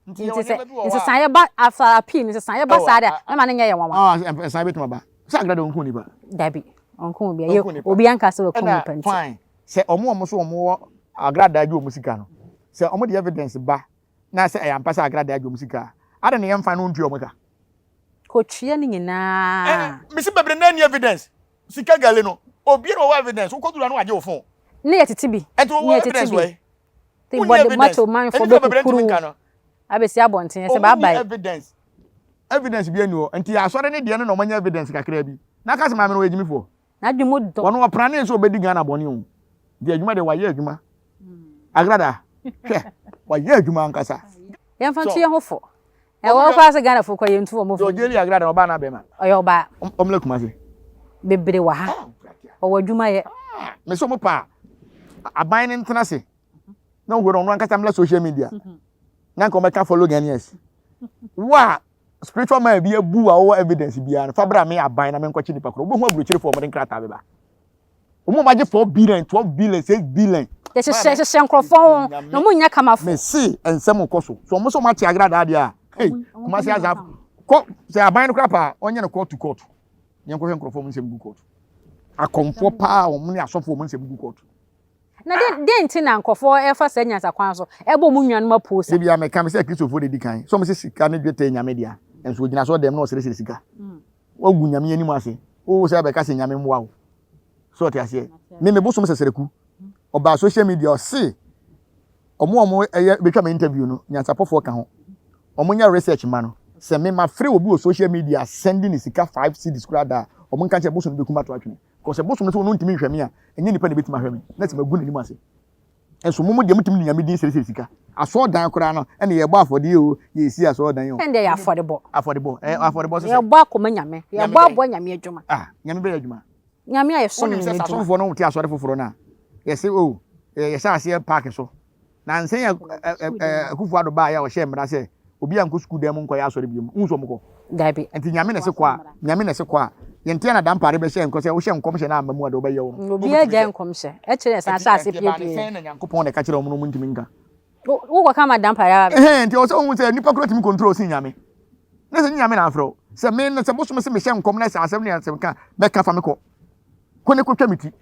nti sɛ nsesaeɛ ba after appeal no nsesaeɛ ba saa deɛ mɛma no nyɛ yɛ nwanwa ah nsesaeɛ bɛtumi aba sɛ Agrada ɔnku nipa dabi ɔnku obi ayɛ obi anka sɛ ɔku nipa nti fine sɛ ɔmo ɔmo so ɔmo wɔ Agrada agye ɔmo sika no sɛ ɔmo de evidence ba na sɛ ɛyɛ ampa sɛ Agrada agye ɔmo sika a ada ne yɛmfa no ntua ɔmo ka kɔtua no nyinaa ɛɛ mesi bebree na ni evidence sika gale no obiara wɔ evidence wokɔduru ano agye wo phone ne yɛ tete bi ɛnti wɔwɔ evidence wɔ yi te bɔde macho manfo bɛkukuru abɛsi abɔnten sɛ bye bye evidence evidence bi ani hɔ nti asɔre ne deɛ no na ɔmanya evidence kakra bi na aka sɛ maame no wɔyɛ gyimifoɔ n'adwe mu dɔ wɔn ɔprane nso ɔbɛdi Ghana bɔne o nti adwuma deɛ wayɛ adwuma Agrada hwɛ wayɛ adwuma ankasa yɛmfa nto yɛn ho fo ɛwɔ kɔ ase Ghana fo kɔ yɛn tu wɔn fo ɔgyeli Agrada ɔbaa na bɛma ɔyɛ ɔbaa ɔmlɛ Kumase bebree wɔ ha ɔwɔ adwuma yɛ mɛ sɛ ɔmo pa aban ne ntena se na ɔhwɛ ɔno ankasa mla social media na nka ɔmɛka follow Ghanaians wa spiritual man bi abu a ɔwɔ evidence biara no fa bra me aban na menkɔkye nipa korɔ wobɛhu aburokyerefoɔ ɔmɔde nkrataa bɛba ɔmo a ɔmagye 4 billion, 12 billion, 6 billion. Yɛhyehyɛ hyehyɛ nkurɔfoɔ ho na ɔmo nyɛ kamafo. Me se nsɛm kɔ so so ɔmo sɛ ɔmo ate Agradaa deɛ a hey Kumasi asa kɔ sɛ aban no kora paa ɔnyɛ no court to court yɛn kɔhwɛ nkurɔfoɔ mo nsɛm gu court akɔmfoɔ paa ɔmo ne asɔfoɔ mo nsɛm gu court. Na den den nti na nkurɔfoɔ ɛfa saa nyansa kwan so ɛbɔ ɔmo nuanom apuo sa. Ebi a mɛka mi sɛ Kristofoɔ de di kan so ɔmo sɛ sika ne dwetɛ Nyame dea nso ogyina so ɔdɛm na ɔsrɛsrɛ sika wagu Nyame anim ase wo sɛ abɛka sɛ Nyame mmoa wo so ɔte aseɛ me me bosom sɛsɛrɛku ɔbaa social media ɔse ɔmo ɔmo ɛyɛ betwa me interview no nyansapɔfoɔ ka ho ɔmo nyɛ research ma no sɛ me ma frɛ obi wɔ social media sending ne sika 5 cedis koraa da ɔmo nka kyerɛ bosom no bɛkum ato atwene kɔ sɛ bosom no sɛ ɔno ntumi nhwɛ me a ɛnyɛ nipa na ebɛtumi ahwɛ me na sɛ magu n'anim ase nso mo mo deɛ motumi de Nyame din sɛresɛre sika asɔɔdan koraa no ɛna yɛbɔ afɔdeɛ o yɛsi asɔɔdan o ɛn deɛ yɛ afɔdebɔ afɔdebɔ ɛ afɔdebɔ sɛ yɛbɔ akɔma Nyame yɛbɔ aboa Nyame adwuma ah Nyame bɛyɛ adwuma Nyame a yɛsom wonim no sɛ adwuma asɔfofoɔ no wote asɔre foforɔ no a yɛsɛ o yɛhyɛ aseɛ park so. Nansa yi a Akufo Addo baeɛ a ɔhyɛɛ mmara sɛ obiara nkɔ sukuu dan mu nkɔyɛ asɔre bio no, wohu sɛ wɔkɔ? Dabi. Nti Nyame na ɛse kɔ a, Nyame na ɛse kɔ a, yɛnte a na Dampare bɛhyɛ nkɔ sɛ wohyɛ nkɔmhyɛ na amma mu a deɛ wobɛyɛ wo no. Obiara gyae nkɔmhyɛ. Ɛkyerɛ yɛn san hyɛ ase Nti ɛbaa ne piepie. sɛn na Nyankopɔn na ɛka kyerɛ wɔn na wɔntumi nka? Wokɔka ma Dampare aba. Ɛhɛn, nti ɛwɔ sɛ wohu sɛ nnipa koraa tumi control sen Nyame. Na sɛ nyɛ Nyame na afrɛ wo. Sɛ me no, sɛ bosom se mehyɛ nkɔm na sɛ asɛm ne asɛm ka a, mɛka fa me kɔ. Kɔ ne kɔtwa me ti.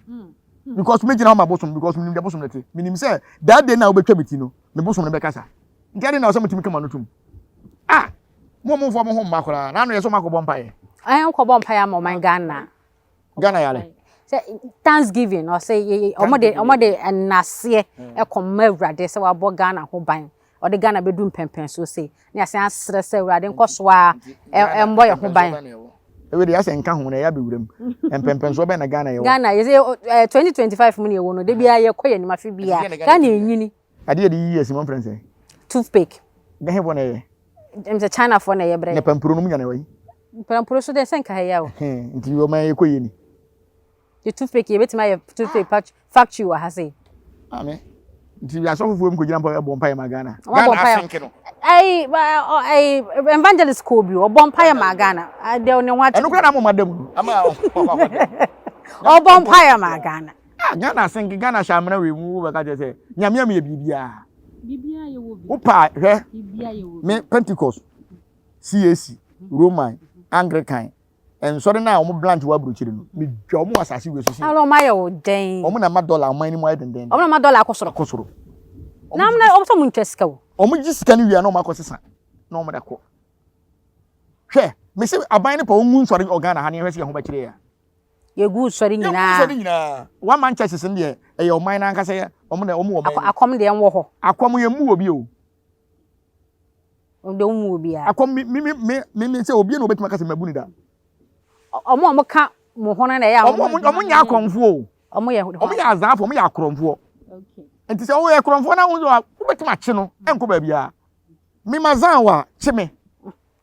Because megyina hɔ ma bosom because menim deɛ bosom no te. Menim sɛ that day na wobɛtwa me ti no, me bosom no bɛkasa. Nti adɛn na ɛwɔ sɛ motumi ka m'ano tom? Ah! Mo a momfa mo ho mma koraa, na ano yɛ sɛ moakɔbɔ mpaeɛ. Ɛn wokɔbɔ mpaeɛ ama ɔman Ghana. Ghana yare. Sɛ thanksgiving ɔsɛ ɔmo de ɔmo de nnaseɛ ɛkɔ ma awurade sɛ wabɔ Ghana ho ban. Ɔde Ghana bɛdu mpɛnpɛnsoɔ sei. Ne yɛasan asrɛ sɛ awurade nkɔ so ara ɛmmɔ yɛn ho ban. Ewe deɛ asɛ nka ho na ɛyɛ abɛwura mu. Mpɛnpɛnsoɔ bɛn na Ghana yɛwɔ? Ghana yɛsɛ 2025 mu na yɛwɔ no, da biara yɛkɔ yɛn anim afe biara. Ghana ɛnyini. Adeɛ yɛde yiyi ɛse mu wɔmfrɛ no sɛn? Toothpick. Hefoɔ na ɛyɛ? Ɛm sɛ Chinafoɔ na ɛyɛ brɛ. Na pampuro no mu nya na ɛwɔ yi? Pampuro so deɛ sɛ nka ha yi a o. Nti ɔman yɛkɔ yie ni. The toothpick yɛbɛtumi ayɛ toothpick factory wɔ ha sei. Maame nti asɔfofoɔ mu kɔgyina mpa bɔ mpaeɛ ma Ghana. Ghana asenke no. Ɛyi ɛyi evangelist kɔɔ bi ɔbɔ mpaeɛ ma Ghana. Deɛ ne ho ate. Ɛno koraa na ama ɔma da mu. Ama ɔbɔ mpaeɛ ma Ghana. Ah Ghana asenke Ghana hyɛ amena wei mu wobɛka kyerɛ sɛ Nyame ama yɛ biribiara. Wopa hwɛ me Pentecost, CAC, Roman, Anglican, nsɔre no a wɔn branch wɔ aburokyire no, medwa wɔn wɔ asase wei so sɛ. Ala wɔn ayɛ wo dɛn? Wɔn na ma dɔla ɔman no mu ayɛ dendenden. Wɔn na ma dɔla akɔ soro. Akɔ soro. Na wɔn na wɔn sɛ wɔn ntwa sika o. Wɔn gye sika no wie a na wɔn akɔ sesa na wɔn de akɔ. Hwɛ, mese aban no pa wɔn ngu nsɔre wɔ Ghana ha na yɛhwɛ sɛ yɛn ho bɛkyerɛ yɛn a. Yɛgu nsɔre nyinaa. Yɛgu nsɔre nyinaa. One man churches no deɛ ɛyɛ ɔman no ankasa yɛ wɔn na wɔn wɔ ɔman no. Akɔm deɛ nwɔ hɔ. Akɔm yɛn mu wɔ bi o. Wɔn deɛ wɔn mu wɔ bi a. Akɔm mi mi mi mi mi sɛ obi na obetumi akasa mɛ bu ni da. Wɔn a wɔn ka mo ho no na ɛyɛ a. Wɔn wɔn nyɛ akɔmfoɔ o. Wɔn yɛ. Wɔn yɛ azaafo, wɔn yɛ akorɔmfoɔ. Nti sɛ wɔyɛ korɔmfoɔ na wɔn wobɛtumi akye no ɛnkɔ baabi a. Mi ma zan wa kye me.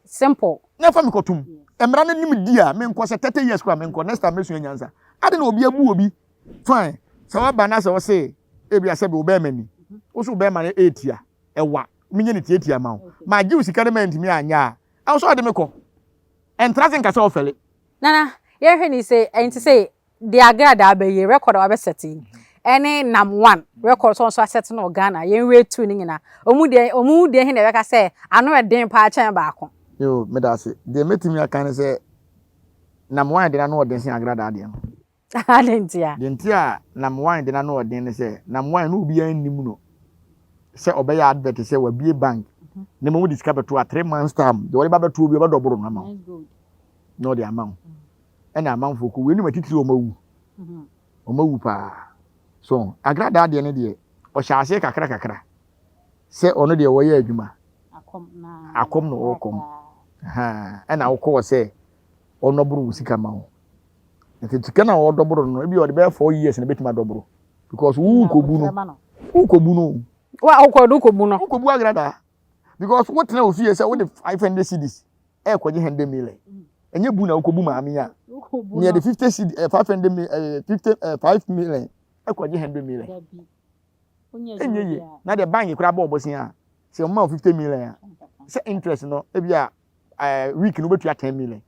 Simple. Na fa me kɔtom. Mmara no nim di a menkɔ sɛ 30 years kora menkɔ next time mɛsua nyansa. Ade na obi abu obi. Fine. Sɛ waba na sɛ ɔse ebi asɛ bi wobɛɛma ni. Wo so wobɛɛma no ɛɛtia. Ɛwa. Menyɛ ne tiatia ma wo. Ma gye wo sika no ma ntumi anyɛ a. Ɛwɔ sɛ ɔde me kɔ. Ɛntra se nka sɛ ɔfɛle. Nana, yɛnhwɛ ni sɛ ɛnte sɛ Deɛ agradaa bɛyɛ record a wabɛsɛte yi ɛne nam one record sɛ ɔnso asɛte no wɔ Ghana yɛn rate two no nyinaa ɔmu deɛ ɔmu deɛ he na ɛbɛka sɛ ano ɛden paa kyɛn baako. Yoo meda ase. Deɛ mɛtumi aka ne sɛ nam one deɛ n'ano ɔden sen agradaa deɛ no. Adɛn ntia? Deɛ nti a nam one deɛ n'ano ɔden ne sɛ nam one no obiara nnim no sɛ ɔbɛyɛ advert sɛ wabue bank na mmom wode sika bɛto a 3 months time deɛ ɔde ba bɛto obi ɔbɛdɔboro no ama wo na ɔde ama wo. Ɛna amanfoɔ kɔ weinom atitire wɔn awu wɔn awu paa so agradaa deɛ no deɛ ɔhyɛ aseɛ kakra kakra sɛ ɔno deɛ wɔyɛ adwuma akɔm na ɔkɔm ɛna wokɔɔ sɛ ɔnɔboro wo sika ma wo nti sika na ɔdɔboro no ebi ɔde bɛyɛ 4 years na ebɛtumi adɔboro because wo kɔbu no wo kɔbu no wa wokɔ do kɔbu no wokɔbu agradaa because wotena wo fie sɛ wode 500 cedis ɛrekɔgye 100 million ɛnyɛ bu na wokɔbu maame a nea de 50 cedi 500 mil 50 5 million ɛkɔgye 100 million ɛnyɛ yie. Na deɛ bank koraa bɔ ɔbɔsen a sɛ ɔma wo 50 million a sɛ interest no ebi a week no wobɛtua 10 million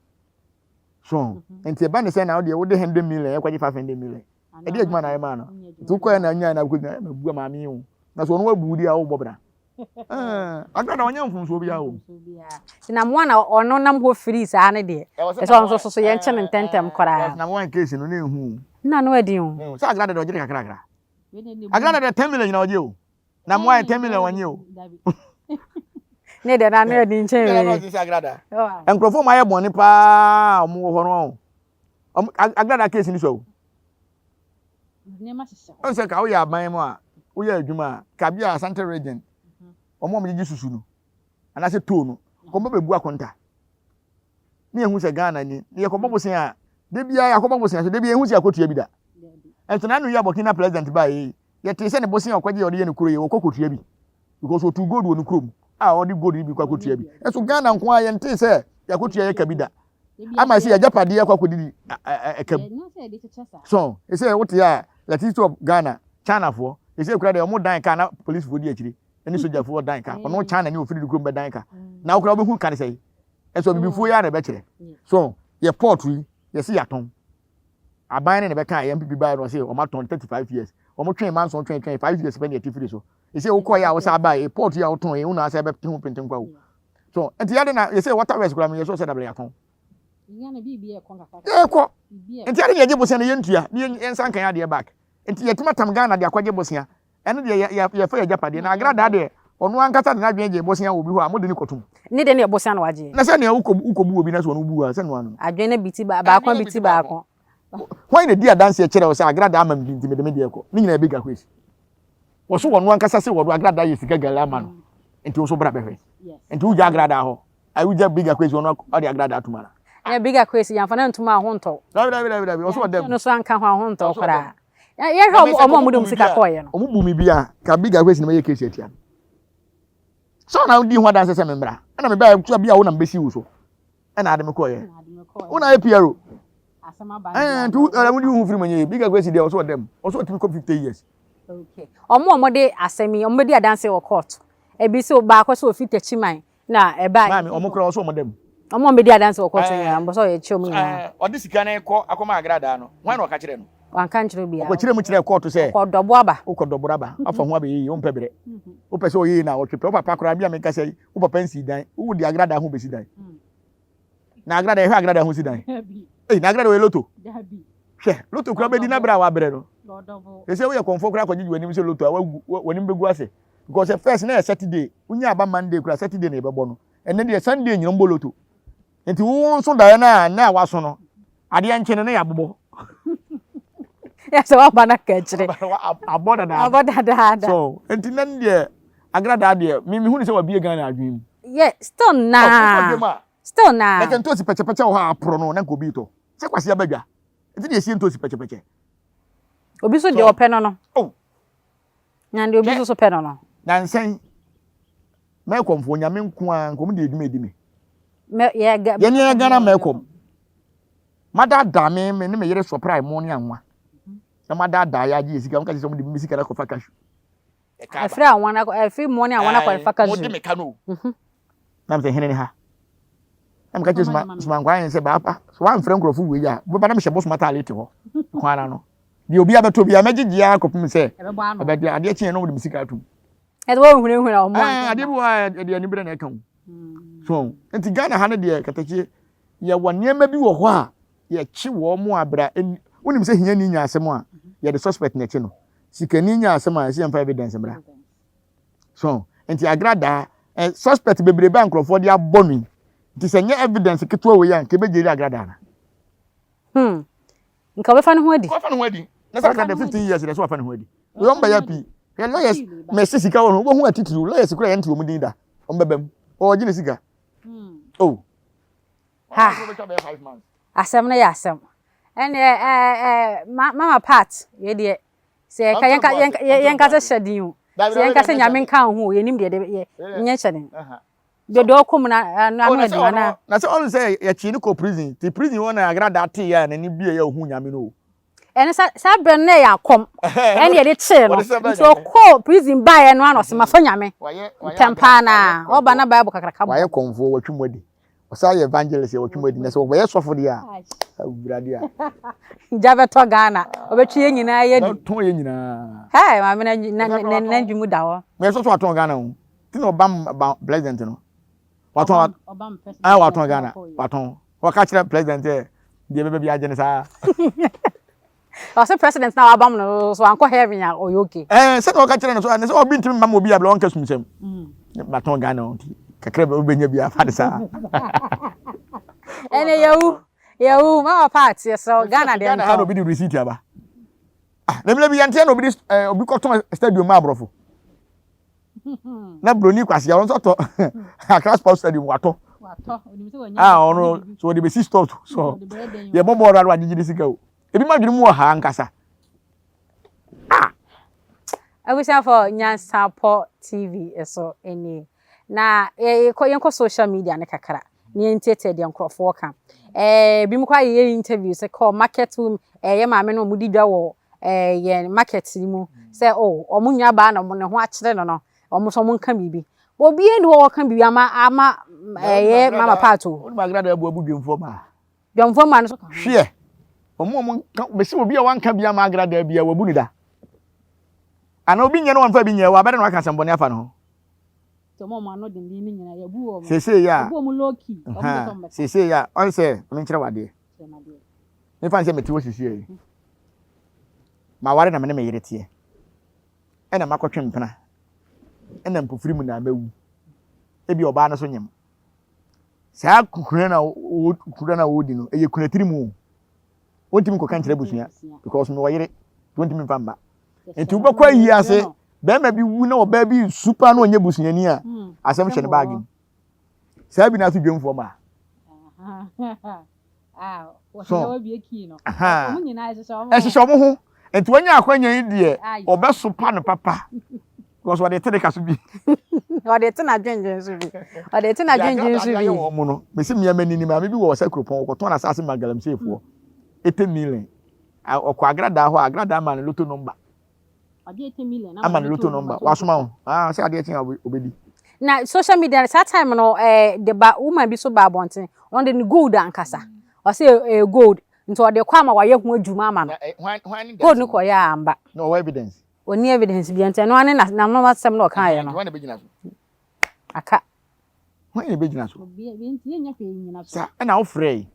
so nti ɛba ne sɛ na wodeɛ wode 100 million ɛkɔgye 500 million ɛde adwuma na ayɛ maa no nti wokɔɛ na nyaa na wokɔgyina ɛma bu maame yi o na so ɔno wabu di a wobɔ bra Agra na ɔnyɛ mfomsoɔ biara o. Nti na mmoa na ɔno nam hɔ firi saa no deɛ ɛsɛ ɔno nso so yɛnkye no ntɛntɛm koraa. Na mmoa case no na ehu o. Nna no adi o. Sɛ Agra deɛ ɔgye no kakrakra. Agra deɛ 10 million nyina ɔgye o. Na mmoa yɛ 10 million ɔnye o. Ne deɛ na ano adi nkyɛn wei. Nkurɔfoɔ ɔmo ayɛ bɔne paa ɔmo wɔ hɔ no ɔmo Agrada case ni so o. Ɔn sɛ ka woyɛ aban mu a woyɛ adwuma a ka bi a Asante region wɔn a wɔgyegye susu no anaasɛ toll no kɔmbɔ bɛbu akonta ne yɛhu sɛ Ghana ni ne yɛkɔbɔ bosea a da biara yɛakɔbɔ bosea so da biara yɛhu sɛ yɛakɔtua bi da ɛnso na ano yi a Burkina president baa yi yɛtee sɛ ne bosea a ɔkɔgye a ɔde yɛ ne kuro yɛ wɔkɔ kɔtua bi because ɔtu gold wɔ ne kurom a ɔde gold no bi kɔ akɔtua bi ɛnso Ghana nko ara yɛntee sɛ yɛakɔtua yɛ ka bi da ama sɛ yɛagyapadeɛ akɔ akɔdidi ɛka mu so ɛsɛ wote a electricity of Ghana Chinafoɔ. Ɛsɛ kura deɛ ɔmo dan kaa na polisifoɔ di akyire ɛne sogyafoɔ dan ka. Ɔno China ne ofiri ne kurom bɛdan ka. Na wokura wobɛhu ka ne sɛ ɛsɛ ɔbibifoɔ yi ara na ɛbɛkyerɛ. So yɛ port yi yɛsi yɛatɔn. Aban ne na ɛbɛka yɛ NPP baeɛ no ɔse ɔmo atɔn 35 years. Ɔmo twɛn manson twɛn twɛn 5 years pɛ ne yɛte firi so. Ɛsɛ wokɔ yɛ a wosa aba yɛ port yi a wotɔn yi wo na asɛ ɛbɛte ho pentenkwa wo. So nti yɛde na yɛsɛ water works kura mi yɛ so sɛ dabere yɛatɔn. Yɛkɔ. Nti ade na yɛgye bosea no yɛntua ne yɛnsa nka yɛn adeɛ back. Nti yɛtumi atam Ghana de akɔgye bosea. Ɛno deɛ yɛfa yɛ agyapadeɛ. Na agradaa deɛ ɔno ankasa de n'adwene gye bosea wɔ obi hɔ a mode no kɔtom. Ne deɛ no yɛ bosea na wagyeɛ. Na sɛ nea wokɔbu obi na sɛ ɔno bu a sɛ noa no. Adwene no bi ti baako bi ti baako. Hwan na di adanseɛ kyerɛ wo sɛ agradaa ama me bi nti mede me deɛ kɔ? Ne nyinaa yɛ big akwesi. Wɔso wɔno ankasa se wɔno agradaa yɛ sika gala ama no. Nti wo so bra bɛhwɛ. Nti wogya agradaa hɔ. Ayi wogya big akwesi ɔno ɔde agradaa atum ana. Ɛyɛ big akwesi yɛnfa no ntum a ho ntɔ. Dabi dabi dabi dabi ɔso ɔdam. No so anka ho a ho ntɔ koraa. Yɛhwɛ ɔmo ɔmo de ɔmo sika kɔɔyɛ no. Ɔmo bu mi bi a ka big akwesi na mɛyɛ case atia no. Sɛ ɔna di ho adanse sɛ memmra. Ɛna mebaa tua bi a wo na mbɛsi wo so. Ɛna ade me kɔɔyɛ. Wo na ayɛ PRO. Ɛɛ nti ɛna mo di ho firi mo nyɛ big akwesi deɛ ɔso ɔdam. Ɔso ɔtumi kɔ 50 years. Okay. Ɔmo a ɔmo de asɛm yi ɔmo bɛdi adanse wɔ court. Ebi sɛ baako sɛ ofi Techiman na ɛbaa. Maame ɔmo kora ɔso ɔmo dam. Ɔmo a ɔmo bɛdi adanse wɔ court nyinaa ɔmo sɛ ɔyɛ kyerɛ ɔmo nyinaa. Ɔde sika no kɔ akɔma agradaa no hwan na ɔka kyerɛ no? Wanka nkyerɛ obiara. Ɔkɔkyerɛ mu kyerɛ court sɛ. Ɔkɔ dɔbo aba. Wokɔ dɔbo aba afa ho abɛyɛ yie wompɛ berɛ. Wopɛ sɛ ɔyɛ yie na ɔtwe pɛ wo papa koraa bi a meka sɛ wo papa nsii dan wo de agradaa ho bɛsi dan. Na agradaa yɛhwɛ agradaa ho si dan. Ei na agradaa ɔyɛ loto. Hwɛ loto koraa bɛdi na berɛ a wabrɛ no. Ɛsɛ woyɛ kɔmfoɔ koraa kɔgyegye w'anim sɛ loto a wagu w'anim bɛgu ase. Because first na yɛ Saturday wonya aba Monday koraa Saturday na yɛbɛbɔ no. Ɛnɛ deɛ Sunday nyina mbɔ loto. Nti wo nso daeɛ no a na waso no adeɛ nkye no na yɛabobɔ. Yɛ sɛ waba no ka akyire. Abɔ dadaada. Abɔ dadaada. So nti na deɛ agradaa deɛ me mehu ne sɛ wabie Ghana adwene mu. Yeah, still naa. Still naa. Na nka ntoosi pɛkyɛpɛkyɛ wɔ hɔ a aporɔ no na nka obi retɔ. Sɛ kwasi aba dwa. Nti deɛ esie ntoosi pɛkyɛpɛkyɛ. Obi nso deɛ ɔpɛ no no. Oh. Na deɛ obi nso so pɛ no no. Nansa yi Mɛkɔmfoɔ nyame nko ara nka wɔn de adwuma edi me. Mɛ yɛ ga. Yɛn yɛ Ghana Mɛkɔm. Madaadaa me me ne me yere sɔpra mo ne anwa. Na madaadaa yɛ agye yɛ sika wɔn ka kyerɛ sɛ wɔn de me sika na kɔfa cashew. Ɛfiri anwa na ɛfiri mo ne anwa na kɔfa cashew. Mo de me ka no. Na me sɛ hene ne ha. Na me ka kyerɛ suma suma nkwa yɛn sɛ baapa so wɔamfrɛ nkurɔfo wei a bɛba na mehyɛ bosom ataale te hɔ. Kwan ano. Deɛ obi abɛtɔ bi a mɛgyegye ara kɔpem sɛ ɛbɛde adeɛ kyeɛ na wɔde me sika atum. Ɛde wɔn hunahuna wɔn. Ɛɛ adeɛ bi wɔ a ɛde anibere na ɛka o. So nti Ghana ha no deɛ katakyie yɛwɔ nneɛma bi wɔ hɔ a yɛkye wɔn mu abira wonim sɛ hiani nya asɛm a yɛde suspect na ɛkye no sikani nya asɛm a ɛsɛ yɛmfa evidence mmra. So nti agradaa ɛ suspect bebrebe a nkurɔfoɔ de abɔ no yi nti sɛ nyɛ evidence ketewa wei a nka ebɛgyeri agradaa na. Hmm. Nka ɔbɛfa ne ho adi. Ɔbɛfa ne ho adi. Na sɛ akada 15 years na sɛ wafa ne ho adi. Wei ɔmo bɛyɛ pii. Hwɛ lawyers mɛsi sika wɔ ho wobɛhu atitiriw lawyers kura yɛn nte wɔn din da. Ɔmo bɛba mu. Ɔgye ne sika. Oh. Ha. Asɛm no yɛ asɛm. Ɛne ɛɛ ɛɛ mama part yɛ deɛ sɛ yɛka yɛnka yɛnka yɛnka sɛ hyɛ din o. Sɛ yɛnka sɛ nyame nka ho o yɛnim deɛ de yɛ nyɛ hyɛ den. Deɛ deɛ ɔkɔ mu na ano Oh, na ɛden sɛ ɔno anaa. na sɛ ɔno sɛ yɛkyee no kɔ prison ti prison hɔ na agradaa tee a n'ani bie yɛ ohun nyame no o. Ɛno sa saa berɛ no na ɛyɛ akɔm ɛne yɛde kyee no Wɔde sɛ bɛn nti nyame. ɔkɔɔ prison baeɛ no ana ɔse mafa nyame Wayɛ wayɛ ntɛm agra paa wayɛ na ɔba kɔmfoɔ na bible kakraka bɔ wayɛ kɔmfoɔ watwi mu adi ɔsan yɛ evangelist yɛ watwi mu adi na sɛ ɔbɛyɛ sɔfo deɛ a awurade a gya bɛtɔ Ghana ɔbɛtwe yɛn nyinaa yɛ di ɔbɛtɔn yɛn nyinaa. Hey maame na na na n'adwuma da hɔ. Mɛ sɔsɔ atɔn Ghana o. Ti na ɔbam ba president no. Watɔn ah watɔn Ghana. Watɔn. Wɔka kyerɛ president sɛ deɛ bɛbɛ bi agye ne saa. Ɔsɛ president na wabam no so ankɔ heaven a ɔyɛ okay. Eh sɛ na ɔka kyerɛ no so ne sɛ ɔbi ntumi mma obi abla ɔnka sumsɛm. Matɔn Ghana nti kakra bɛ wobɛnya bi afa ne saa. Ɛne yɛwu yɛwu mama part yɛ sɛ Ghana deɛ Ghana ha na obi de receipt aba. Ah na bi yɛnteɛ na obi de obi kɔtɔn stadium ma aborɔfo. na broni kwasi ɔno nso tɔ Accra Sports Stadium watɔ a ɔno so wɔde bɛsi store so yɛbɔ bɔɔl no agyegye ne sika o ebi ma dwene mu wɔ ha ankasa ah abusuafo Nyansapɔ TV so nie na yɛkɔ yɛnkɔ social media ne kakra na yɛntiatia deɛ nkurɔfoɔ ka ɛɛ bi mu kɔ ayɛyɛ interview sɛ kɔ market women ɛyɛ maame no wɔn di dwa wɔ ɛɛ yɛn market yi mu sɛ oh wɔn nuabaa na wɔn ne ho akyerɛ no no wɔn nso wɔn nka biribi. Obiara nni hɔ a ɔka biribi ama ama ɛyɛ mama part o. Wode magrada abu abu dwemfoɔ maa. Dwamfoɔ mmaa no nso ka ho. Hweɛ, wɔn a wɔn ka mesi obi a wanka bi ama agrada bi a wabu ne da. Ana obi nyɛ no wɔnfa bi nyɛ wɔ abɛde na waka asɛmbɔne afa ne ho. Seesei yɛ a, seesei yɛ a, ɔn sɛ menkyerɛ wadeɛ. Mefa nsɛ mete hɔ sisi yi. Maware na me ne me yere teɛ. Ɛna makɔtwe mpena. Ɛna mpofiri mu na mawu. Ebi ɔbaa no so nyem. Saa kuna na kuna na wɔdi no ɛyɛ kuna tiri mu o. Wontumi nkɔka nkyerɛ abusua because mewɔ yere nti wontumi mfa mma. Nti wobɛkɔ ayi ase bɛrima bi wu na ɔbaa bi su paa na ɔnyɛ busuani a asɛm hyɛ ne baage mu. Saa bi na aso dwamfoɔ maa. So ɛhyehyɛ wɔn ho nti wɔnya akwanya yi deɛ ɔbɛsopa no papa because ɔde te ne ka so bi. Ɔde te n'adwendwen so bi. Ɔde te n'adwendwen so bi. Deɛ wɔn no mesi mmea m'ani ni maame bi wɔ ɔsɛ kuropɔn ɔkɔtɔn n'asase ma galamseyfoɔ ete million ɔkɔ agradaa hɔ agradaa ma no loto number. Ama no lotto number wasoma wo ah sɛ adeɛ kye a obedi. Na social media saa time no eh, de ba woman bi so ba abɔnten ɔno de ne gold ankasa ɔsɛ ɛyɛ eh, gold nti ɔde kɔ ama wayɛ ho adwuma ama no eh, gold no kɔ yɛ amba. Na ɔwɔ evidence. Ɔni evidence bi nti ɛno ane n'ano asɛm na ɔka yɛ no. Aka. Hwan na ebegyina so? Sa ɛna wofrɛ yi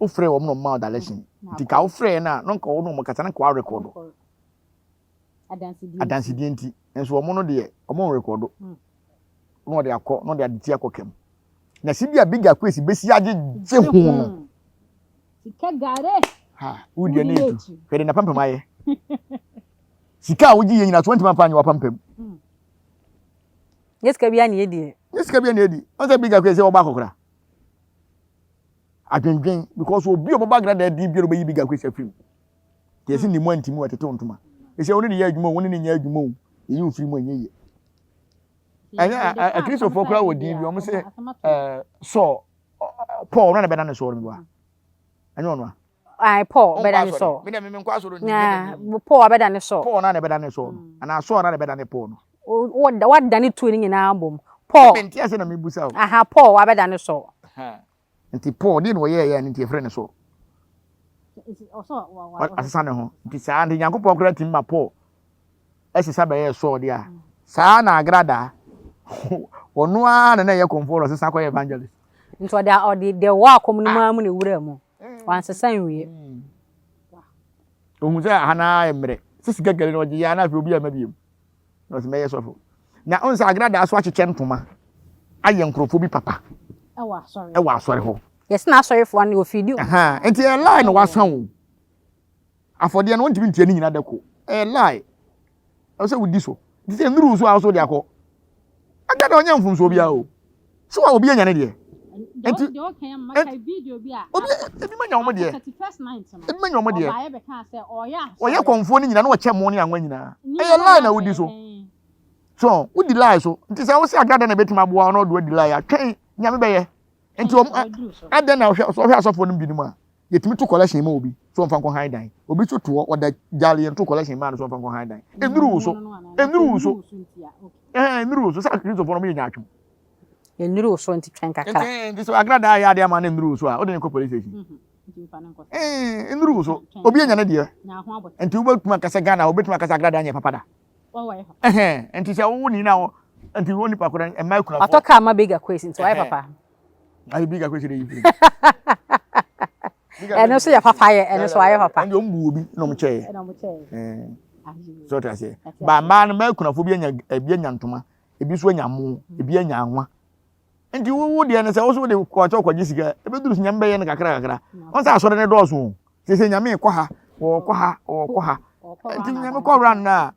wofrɛ wɔn na wɔn ma direction nti ka wofrɛ no a na nka wɔn na wɔn kasa na nka wɔarekɔdo adansedie nti nso wɔn no deɛ wɔn nrekɔdo hmm. na wɔde akɔ na wɔde ade ti akɔ kɛm na si bi a big akwesi besi agyegye ho no hmm. sika gare ha wudi ne etu hwɛ de na pampam ayɛ sika a wogye yɛ nyina so wɔntumi amfa anyɛ wapampam hmm. Nyɛ sika biara na yɛdi. Nyɛ sika biara na yɛdi. Wɔn sɛ big akwesi sɛ wɔba akɔkora. Adwendwen because obi a ɔbɛba agrada din biara ɔbɛyi big akwesi afiri mu. Deɛ ɛsi ne mu antimi wɔtetew ntoma. Ɛsɛ wɔn ne yɛ adwuma o, wɔn ne nyɛ adwuma o, yɛyi ofiri mu ɛnyɛ yie. Ɛnyɛ akristofoɔ koraa wɔ din bi wɔn sɛ ɛɛ Saul Paul ɔno na bɛda ne Saul no bi wa. Ɛnyɛ ɔno a. Ae, Paul bɛda ne Saul. Paul abɛda ne Saul. Paul na na ɛbɛda ne Saul no. Anaa Saul na na ɛbɛda ne Paul no. Wada ne tuo no nyinaa bom. Paul. Mente ase na mebusa o. Aha, Paul wabɛda ne Saul. Nti Paul, deɛ na ɔyɛɛ yɛ no nti yɛfrɛ no Saul. Asesa ne ho. Nti saa nti Nyankopɔn koraa tumi ma Paul ɛsesa bɛyɛɛ Saul deɛ a, saa na agradaa ɔno ara na na ɛyɛ kɔmfoɔ na ɔsesa kɔyɛ evangelist. Nti ɔde ɔde deɛ ɔwɔ akɔm no mu ara mu na ewura mu. Wansesa nwie. Ohun sɛ aha no ara yɛ mmerɛ. Sɛ sika kɛle na ɔgye yɛ na afei obi ama biom. Na ɔsɛ mɛyɛ sɔfo. Na ɔn sɛ agradaa so akyekyɛ ntoma ayɛ nkurɔfoɔ bi papa. Ɛwɔ asɔre. Ɛwɔ asɔre hɔ. Yɛsɛ na asɔrefoɔ no ofidi. Nti ɛyɛ lie na wasan o. Afɔdeɛ no wontumi ntua ne nyina da ko. Ɛyɛ lie. Ɛwɔ sɛ wodi so. Nti sɛ nnuru so a wosɛ wode akɔ. Agya na ɔnyɛ mfomsoɔ biara o. Sɛ wa obi anya ne deɛ. Nti obi ebi ma nya wɔn deɛ. Ebi ma nya wɔn deɛ. Ɔyɛ kɔnfoɔ no nyinaa na ɔkyɛ mo ne anwa nyinaa. Ɛyɛ lie na wodi so. So wodi lie so. Nti sɛ wosɛ agrada na ebetumi aboa wo na ɔde wadi lie a twɛn nyame bɛyɛ. Nti wɔn adɛn na ɔhwɛ ɔhwɛ asɔfoɔ no binom a yɛtumi to collection ma obi so ɔmfa nkɔ han dan obi so toɔ ɔda gyaale yɛn to collection maa no so ɔmfa nkɔ han dan nnuru wo so nnuru wo so ɛhɛn nnuru wo so sɛ akristofoɔ no wɔyɛ nyaatwom nnuru wo so nti twɛn kakra nti nti so agradaa yɛ adeɛ ama no nnuru wo so a wode ne kɔ police station mm-hmm. nnuru wo so obi anya ne deɛ nti wobɛtumi akasa Ghana wobɛtumi akasa agradaa nyɛ papa da ɛhɛn nti sɛ wo ni na nti wo nipa koro mmaa akunafoɔ ɔtɔ kaa ma bega kwesi nti wayɛ papa ayi bega kwesi de yi firi ɛno nso yɛ papa yɛ ɛno nso wayɛ papa ɛnde ɔmo bu obi na ɔmo kyɛɛ sɛ ɔte aseɛ ba mmaa no mmaa akunafoɔ bi anya ebi anya ntoma ebi nso anya mo ebi anya anwa nti wo wo deɛ no sɛ wo so de kɔkyɛ kɔgye sika ebeduru so nyame bɛyɛ no kakra kakra wɔn sɛ asɔre no dɔɔso o sɛ sɛ nyame kɔ ha wɔkɔ ha wɔkɔ ha nti nyame kɔ round no a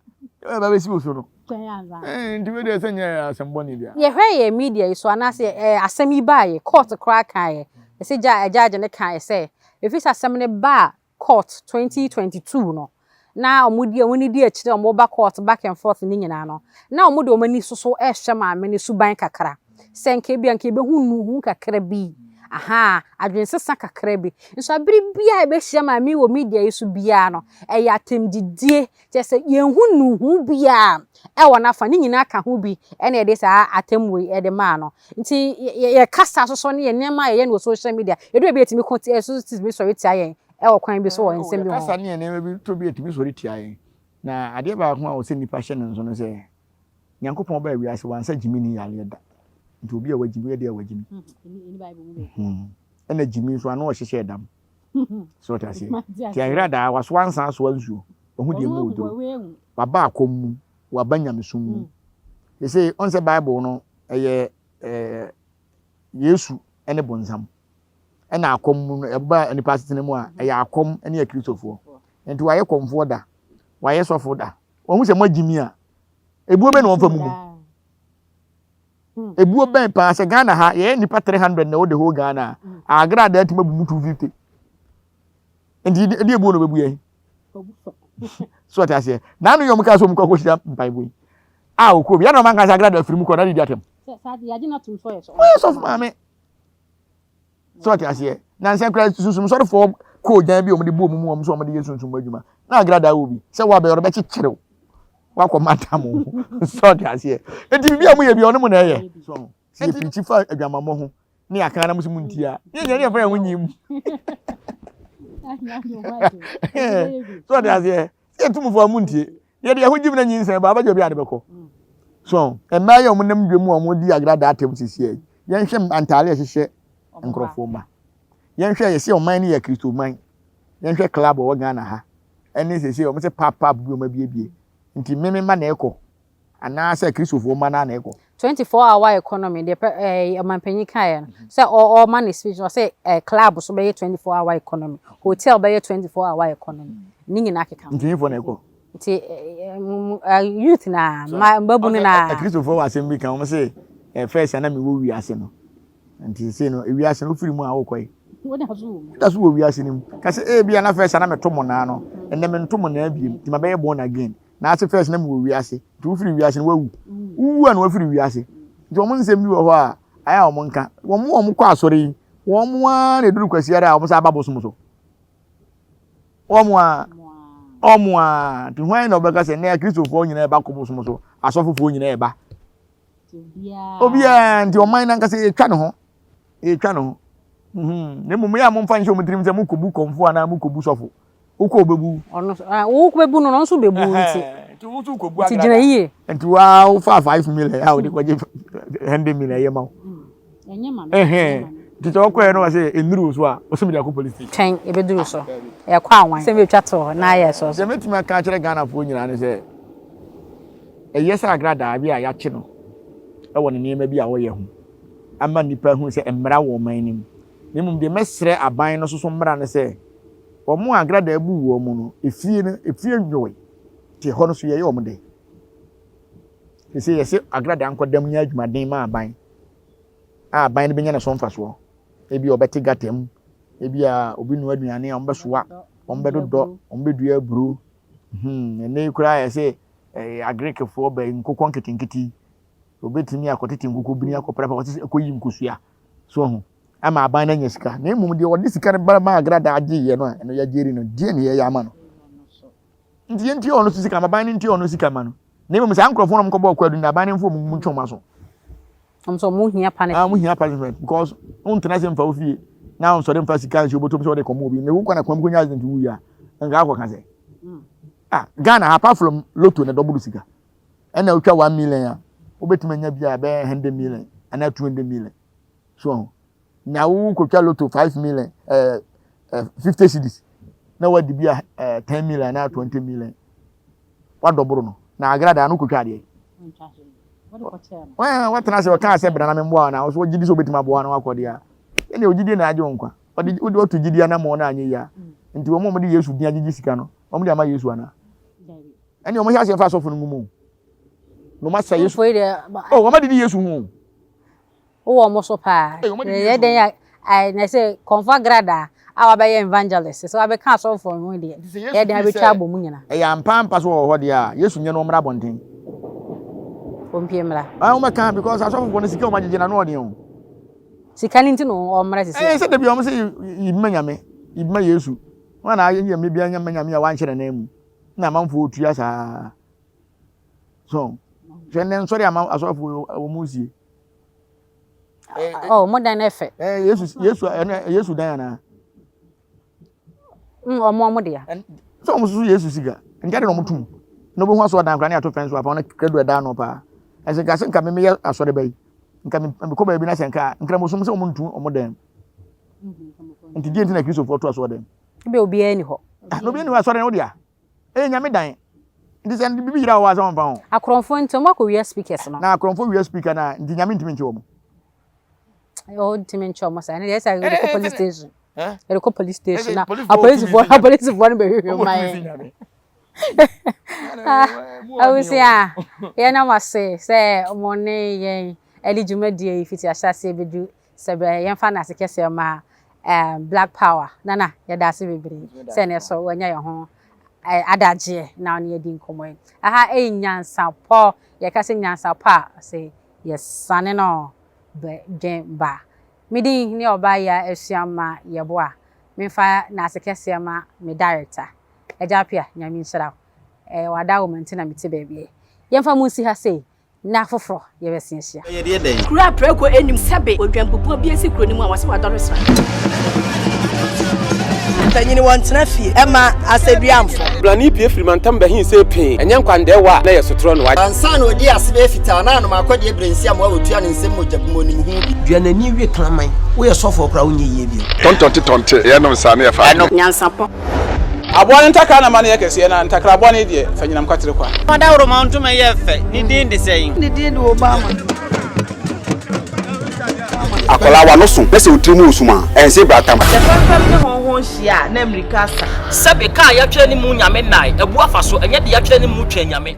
ɛbɛ bɛsi wo so no nti wei deɛ sɛ nyɛ asɛm bɔne bia. Yɛhwɛ yɛ media yi so anaasɛ ɛɛ asɛm yi baayɛ court koraa kaeɛ ɛsɛ gya judge no kaeɛ sɛ ɛfiri sɛ asɛm no baa court 2022 no na wɔn di wɔn di akyire a wɔba court back and forth ne nyinaa no, na wɔn de wɔn ani soso rehwɛ maame no suban kakra. Sɛ nka ebia nka ebehu nnuhu kakra bi Ahaa, adwensesa kakra bi. Nso abere biara a yɛbɛhyia maame yi wɔ media yi so biara no, ɛyɛ atɛmdidie. Kyerɛ sɛ yɛnhu nnuhu biara wɔ n'afa. Ne nyinaa ka ho bi na yɛde saa atemmuo yi de maa no. Nti yɛ kasa nso so ne yɛn nneɛma a yɛyɛ no wɔ social media, ɛdu baabi a yɛtumi ko tia, ɛso tumi sɔre tia yɛn wɔ kwan bi so wɔ nsɛm bi ho. Yɛ kasa ne yɛn nneɛma bi to bi a ɛtumi sɔre tia yɛn. Na adeɛ baako a ɛwɔ sɛ nnipa hyɛ no nso ne sɛ, Nyankopɔn baa wiase, wansa gyimini yareɛ da. Nti obi a wagyimi yɛ deɛ a wagyimi. Ɛna gyimi nso ano ɔhyehyɛ dam. So ɔte aseɛ? Nti ayera daa, wasoa nsa asoa nsuo. Wahu deɛ mu oduro. Waba akɔm mu, waba nyamesom mu. Sese ɔn sɛ Bible no ɛyɛ ɛɛ Yesu ɛne bonsam. Ɛna akɔm mu no ɛba nipa asetena mu a ɛyɛ akɔm ɛne akristofoɔ. Nti wayɛ kɔmfoɔ da, wayɛ sɔfo da. Wahu sɛ moagyimi a, ebuo bɛn na wɔmfa mu mu? Ebuo bɛn paa sɛ Ghana ha yɛyɛ nnipa 300 na ɛwɔ the whole Ghana a, agradaa atumi abu mu 250. Nti ɛde ebuo na ɔbɛbu yɛn. So ɔte aseɛ. Na ano yɛ wɔn kaa sɛ wɔn kɔ akɔhyia mpaebɔ yi. A ɔkɔ bi. Yɛn na wɔn anka sɛ agradaa firi mu kɔ na de di atɛm. Ɔyɛ sɔfo maame. So ɔte aseɛ. Nansa kura sunsum sɔrefoɔ kɔɔ dan bi a wɔde bu wɔn mu wɔn so wɔde yɛ sunsum adwuma. Na agradaa wɔ bi. Sɛ wɔabɛyɛ ɔde bɛkyekyere wo. Wakɔ madam ho. So ɔte aseɛ. Enti biribi a wɔyɛ bi ɔno mu na ɛyɛ. So sɛ yɛpirikyi fa adwamammɔ ho ne yɛaka na mo sɛ mo ntia. Ne yɛnyɛ ne yɛmfa yɛn ho nyi mu. So ɔte aseɛ. Sɛ yɛtu mo fo a mo ntie. Yɛde yɛn ho gyim na nyinsɛn ba abɛgye obi a de bɛkɔ. So mmaa yi a wɔnam dwam a wɔdi agradaa atɛm sisi yi, yɛnhwɛ ntaade a ɛhyehyɛ nkurɔfoɔ mma. Yɛnhwɛ yɛsɛ ɔman no yɛ Kristo man. Yɛnhwɛ club wɔ Ghana ha. Ɛne sese wɔn sɛ pap pap bi wɔn abiebie. Nti meme mma na ɛkɔ anaasɛ Kristofoɔ mma na ɛkɔ. 24 hour economy deɛ pɛ ɛɛ ɔmanpanyin kaeɛ no sɛ ɔma ne speech no ɔsɛ ɛɛ club so bɛyɛ 24 hour economy, hotel bɛyɛ 24 hour economy, ne nyinaa keka ho. Mpanyinfoɔ na ɛkɔ. Nti youth na mmabunu na. Akristofoɔ wɔ asɛm bi ka wɔn se ɛɛ first na mewɔ wiase no nti sese no wiase no wofiri mu a wokɔ yi. Woda so wɔ mu. Woda so wɔ wiase no mu. Ka sɛ ebi a na first na meto mo naa no ɛnɛ mento mo naa biem nti mabɛyɛ born again. Na ase first na mewɔ wiase nti wofiri wiase no wawu. Wowu a na wafiri wiase. Nti wɔn nsɛm bi wɔ hɔ a ayɛ a wɔn nka. Wɔn a wɔkɔ asɔre yi wɔn ara na eduru kwasiara a wɔn san ba bosom so. Wɔn a wɔn a nti hwan na ɔbɛka sɛ nnɛ akristofoɔ nyinaa ɛba kɔ bosom so asɔfofoɔ nyinaa ɛba. Obiara nti ɔman no ankasa yɛtwa ne ho yɛtwa ne ho. Mhm. Na mmom yɛ a momfa nhyɛ wɔn tirim sɛ mokɔbu kɔmfoɔ anaa mokɔbu sɔfo. Wokɔ wobɛbu. Ɔno ah, wo bɛbu no, ɔno nso bɛbu nti. Nti wo nso wokɔbu Nti gyina yie. Nti waa wofa 5 million a wode kɔgye 100 million ɛyɛ ma wo. Ɛnyɛ ma me. Nti sɛ ɔkɔɛ no ɔsɛ ɛnnuru wo so a, ɔsɛ mede akɔ police station. Twɛn ɛbɛduru so. Ɛkɔ awan. Sɛ bɛtwa to hɔ na ayɛ so. Deɛ mɛtumi aka akyerɛ Ghanafoɔ nyinaa ne sɛ, ɛyɛ sɛ agradaa bi a yɛakye no wɔ ne nneɛma bi a ɔyɛ ho ama nnipa ahunu sɛ mmara wɔ ɔman no mu. Na mmom deɛ mɛsrɛ aban no soso mmara ne sɛ, wɔn a agradaa bu wɔn no, efie no, efie nwoe. Nti ɛhɔ no so yɛyɛ wɔn dɛ. Sɛ yɛsɛ agradaa nkɔdam nyɛ adwumaden ma aban a aban no bɛnya ne so mfasoɔ. Ebi a ɔbɛte gata mu, ebi a obi noa aduane a wɔbɛsoa, wɔbɛdodɔ, wɔbɛdua aburo. Hmm, ɛnɛ yi koraa yɛsɛ eh, agrikifoɔ bɛ nkokɔ nketenkete yi. Obetumi akɔtete nkokɔ bini akɔprapra kɔte akɔyi nkosua. So ho ama aban no anya sika. Na mmom deɛ ɔde sika no ba ma agradaa gyeeɛ no a ɛno yɛagyeri no, deɛ ne yɛyɛ ama no. Nti yɛntua ɔno so sika ma aban no ntua ɔno sika ma no. Na mmom saa nkurɔfoɔ no wɔkɔbɔɔ kwaadu no aban no mfa wɔn mu ntwe wɔn aso. Wɔn nso wɔn hia punishment. Ah, wɔn hia punishment because wɔn ntena ase mfa wo fie na wɔn sɔre mfa sika nhyɛ obotom sɛ wɔde kɔmɔ obi. Na wokɔ na kwan mu kɔnya accident wuyi a, nka akɔ ka sɛ. Ah, Ghana apart from lotto na dɔboro sika. Ɛna wotwa 1 million a, wobɛtumi anya bi a ɛbɛyɛ 100 million anaa 200 million. So ho. Na wo kɔtwa lotto 5 million, eh, eh, 50 cedis na wadi bi a eh, 10 million anaa 20 million. Wadɔboro no. Na agradaa no kɔtwa adeɛ. Watena ase ɔkaa sɛ bra na memboa na ɔso ɔgye di sɛ obɛtumi aboa no wakɔ deɛ a ɛnna ogyidie na agye wo nkwa. Ɔde wode ɔto gyidie anammɔn no anyɛ yie a. Nti wɔn a wɔde Yesu din agyegye sika no, wɔn de ama Yesu anaa? Ɛnna wɔn hyɛ aseɛ fa asɔfo no ngu mu. Na wɔn asɛ Yesu. Oh, wɔn adidi Yesu ho. Wowɔ wɔn so paa. Yɛ dɛn a na sɛ kɔnfa grada a wabɛyɛ evangelist sɛ wabɛka asɔfoɔ ho deɛ yɛ dɛn abɛtwa abɔ mu nyina. Ɛyɛ ampa ampa so wɔ hɔ deɛ a Yesu nyɛ no ɔmmra abɔnten. Ɔmpie mmra. Ah, wɔn bɛka because asɔfofoɔ no sika wɔn agyegye na ano ɔden o. Sika no nti na ɔmmra sisi. Ɛɛ sɛ dabi wɔn sɛ yi ma nyame, yi ma Yesu. Wɔn na ayɛ nyame bi anya ma nyame a wanhyɛ n'anan mu. Na amanfoɔ tua saa. So hwɛ nnɛ nsɔre ama asɔfo wɔn mu sie. Oh, mo dan no ɛfɛ. Ɛɛ Yesu Yesu ɛnɛ Yesu dan anaa? Ɔmo ɔmo dea. Sɛ ɔmo soso Yesu sika nti adi na ɔmo tum na obehu asɔre dan koraa ne ato fɛn so afa ɔno kredo ɛda ano paa. Ɛsɛ nka sɛ nka me meyɛ asɔre ba yi nka me mekɔ baabi na sɛ nka nkramosom sɛ ɔmo ntu ɔmo dan nti deɛ nti na Kristofoɔ to asɔre dan. Ebi obiara ni hɔ. Ah, na obiara ni hɔ asɔre no dea. Ɛyɛ nyame dan. Nti sɛ bibi yira wɔ hɔ a sɛ ɔmfa ho. Akorɔmfoɔ nti ɔmo akɔ wia speakers no. Na akorɔmfoɔ wia speaker no a nti nyame ntumi nkye wɔn. Ɔntumi nkyɛ ɔmo saa ɛno deɛ ɛsɛ yɛde kɔ police station yɛde kɔ police station na apolisifoɔ apolisifoɔ no bɛhwehwɛ mu ma yɛn abusua yɛn ase sɛ mo ne yɛn ɛde dwumadie yi fiti ahyɛaseɛ bɛdu sɛ bɛ yɛmfa no ase kɛseɛ ma Black Power nana yɛda ase bebree sɛ ne so wɔanya yɛn ho adagyeɛ na ɔne yɛdi nkɔmmɔ yi aha ɛyɛ nyansapɔ yɛka sɛ nyansapɔ a sɛ yɛsane no bɛ dwen ba. Me din ne Ɔbaa Asuama Yeboah. Memfa nase kɛseɛ ma me director, Agya Appiah, Nyame nhyira wo. Ɛyɛ w'adawoma nti na mete baabi yi. Yɛmfa mo nsi ha sei na foforɔ yɛbɛsen ahyia. Ɛyɛ deɛ dɛn? Kuro a prako nnim sɛbe odwanbubuo bi asi kuro no mu a wɔse wadɔre sra. Mpanyin wɔntena fie mma asɛduamfo. Blani pue firi mantam bɛhe see pee, ɛnyɛ nkwandɛɛwa a na ɛyɛ sotorɔ no wa. Ansa na ɔdii ase bɛyɛ fitaa na anom akɔdeɛ berɛ nsi amoa wɔtua ne nsam mogya bu mu ɔnim ho bi. Dua n'ani we kraman. Woyɛ sɔfoɔ koraa wonyɛ yie bio. Tɔntɔnte tɔnte yɛnom saa na yɛfa adeɛ. Nyansapɔ. Aboa no ntakra na ma no yɛ kɛseɛ, na ntakra bɔne deɛ, fa nyinam kwatere kwa. Ɔdawuroma ntoma yɛ fɛ, ne din de sɛn? Ne din de Obama. Akwadaa w'ano so na sɛ wo tiri mu wɔ sum a, ɛnse bratam. Sɛ fɛmfɛm ne hɔnhɔn hyia a, na mmirika asa. Sɛbe, ka a yɛatwerɛ ne mu Nyame nnae, abu afa so, ɛnyɛ deɛ yɛatwerɛ ne mu Twɛn Nyame.